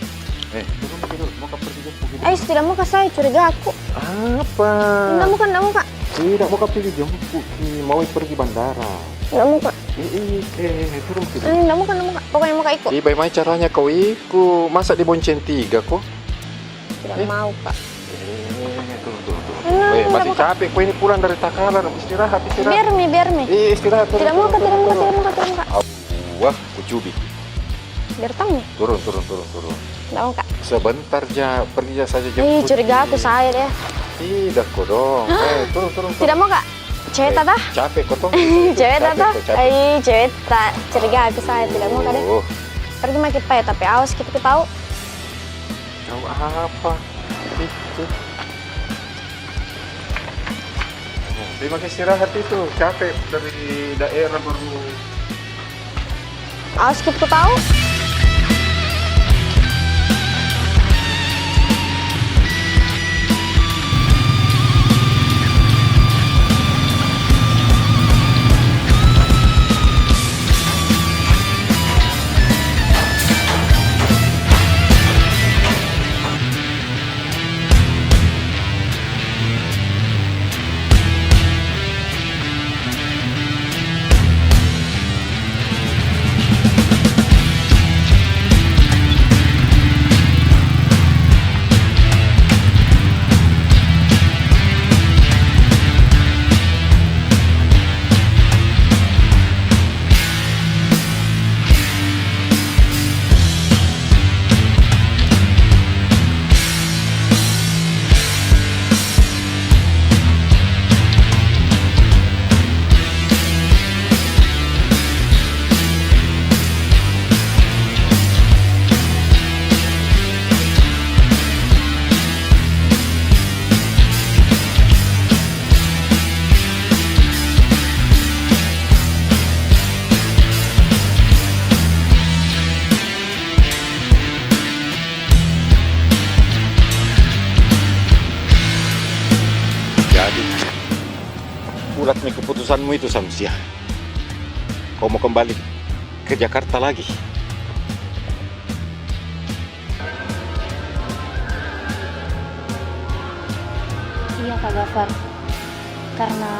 Eh, turun, turun. Mau ka pergi jemput kita? Eh, tidak mau ka, saya curiga aku. Apa? Tidak mau ka, tidak mau ka. Tidak mau ka pergi jemput ki, mau pergi bandara. Tidak mau ka. Eh, eh, eh, eh, turun ki. Eh, tidak mau ka, tidak mau ka. Pokoknya mau ka ikut. Ih, bagaimana caranya kau ikut? Masa dibonceng tiga ko? Tidak mau ka. Eh, turun, turun, turun. Eh, masih capek ko ini pulang dari Takalar. Istirahat, istirahat. Biar mi, biar mi. Eh, istirahat, turun, turun, turun. Tidak mau ka, tidak mau ka, tidak mau ka, tidak mau ka. Wah, kucubit. Biar tong mi. Turun, turun, turun, turun. Tidak mau ka. Sebentar ja, pergi ja saja jemput. Ih, curiga aku saya deh. Tidak kodong. Eh, turun, turun, turun. Tidak mau ka. Cewek ta toh? Capek kodong. Cewek ta toh? Capek ko, capek. Ih, cewek ta. Curiga aku saya, tidak mau ka deh. Pergi maki pai, tapi awas ki tau. Tahu apa? Ih, ih. Dia makin istirahat itu, capek dari daerah baru. Awas ki tau. Jadi, bulat mi keputusanmu itu, Samsiah. Kau mau kembali ke Jakarta lagi? Iya, Kak Gafar. Karena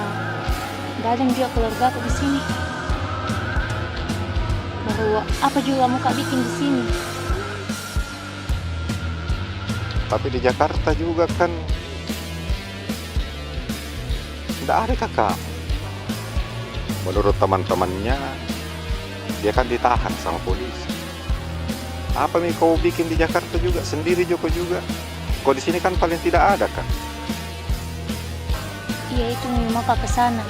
ndak ada juga keluargaku di sini. Baru apa juga mau ka bikin di sini? Tapi di Jakarta juga kan ndak ada kakak. Menurut teman-temannya, dia kan ditahan sama polisi. Apa mi kau bikin di Jakarta juga, sendiri juga kau juga? Kau di sini kan paling tidak ada, kan? Iya, itu mi mau ka ke sana.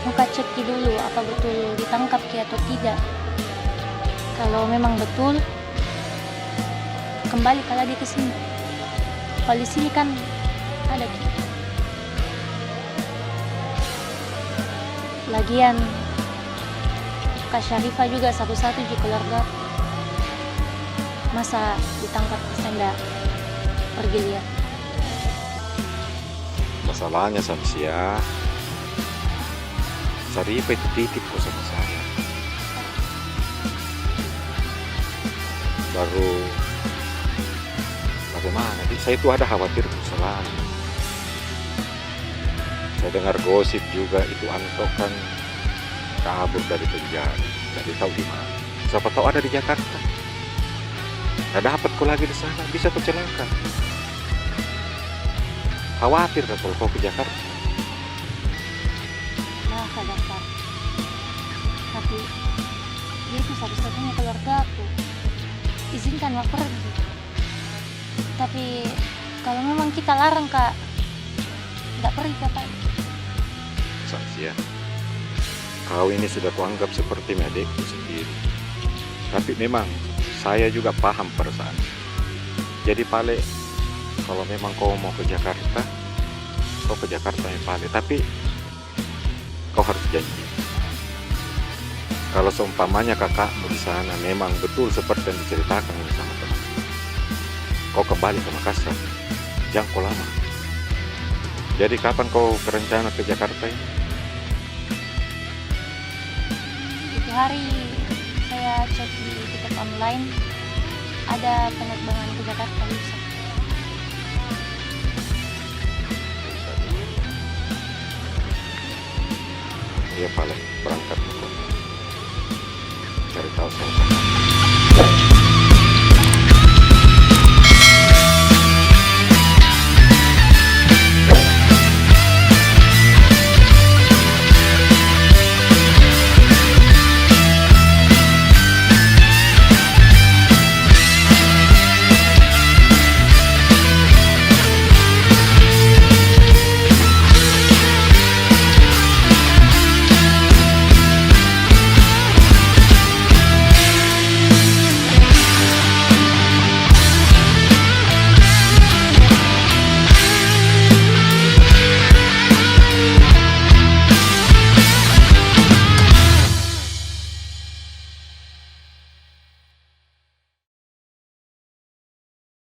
Mau ka cek ki dulu apa betul ditangkap ki atau tidak. Kalau memang betul, kembali ka lagi ke sini. Kalau di sini kan ada ki. Lagian, Kak Syarifah juga satu-satu ji keluarga. Masa ditangkap terus ndak pergi lihat? Masalahnya, Samsiah, Syarifah itu titip ko sama saya. Baru bagaimana, di, saya itu ada khawatir selalu. Saya dengar gosip juga itu Anto kan kabur dari penjara. Jadi tahu di mana. Siapa tahu ada di Jakarta. Nah, dapat ko lagi di sana, bisa ko celaka. Khawatir ka kalau kau ke Jakarta. Nah, ka Jakarta. Tapi dia itu satu-satunya keluargaku. Izinkan ma pergi. Tapi kalau memang kita larang ka, ndak pergi ka, Pak. Samsiah, kau ini sudah kuanggap seperti adikku sendiri. Tapi memang saya juga paham perasaan. Jadi pale, kalau memang kau mau ke Jakarta, kau ke Jakarta mi pale. Tapi kau harus janji. Kalau seumpamanya kakakmu di sana memang betul seperti yang diceritakan ini sama teman, kau kembali ke Makassar. Jangan kau lama. Jadi kapan kau berencana ke Jakarta ini? Itu hari saya cek di tiket online, ada penerbangan ke Jakarta lusa. Iya, pale, berangkat. Cari tahu sama-sama.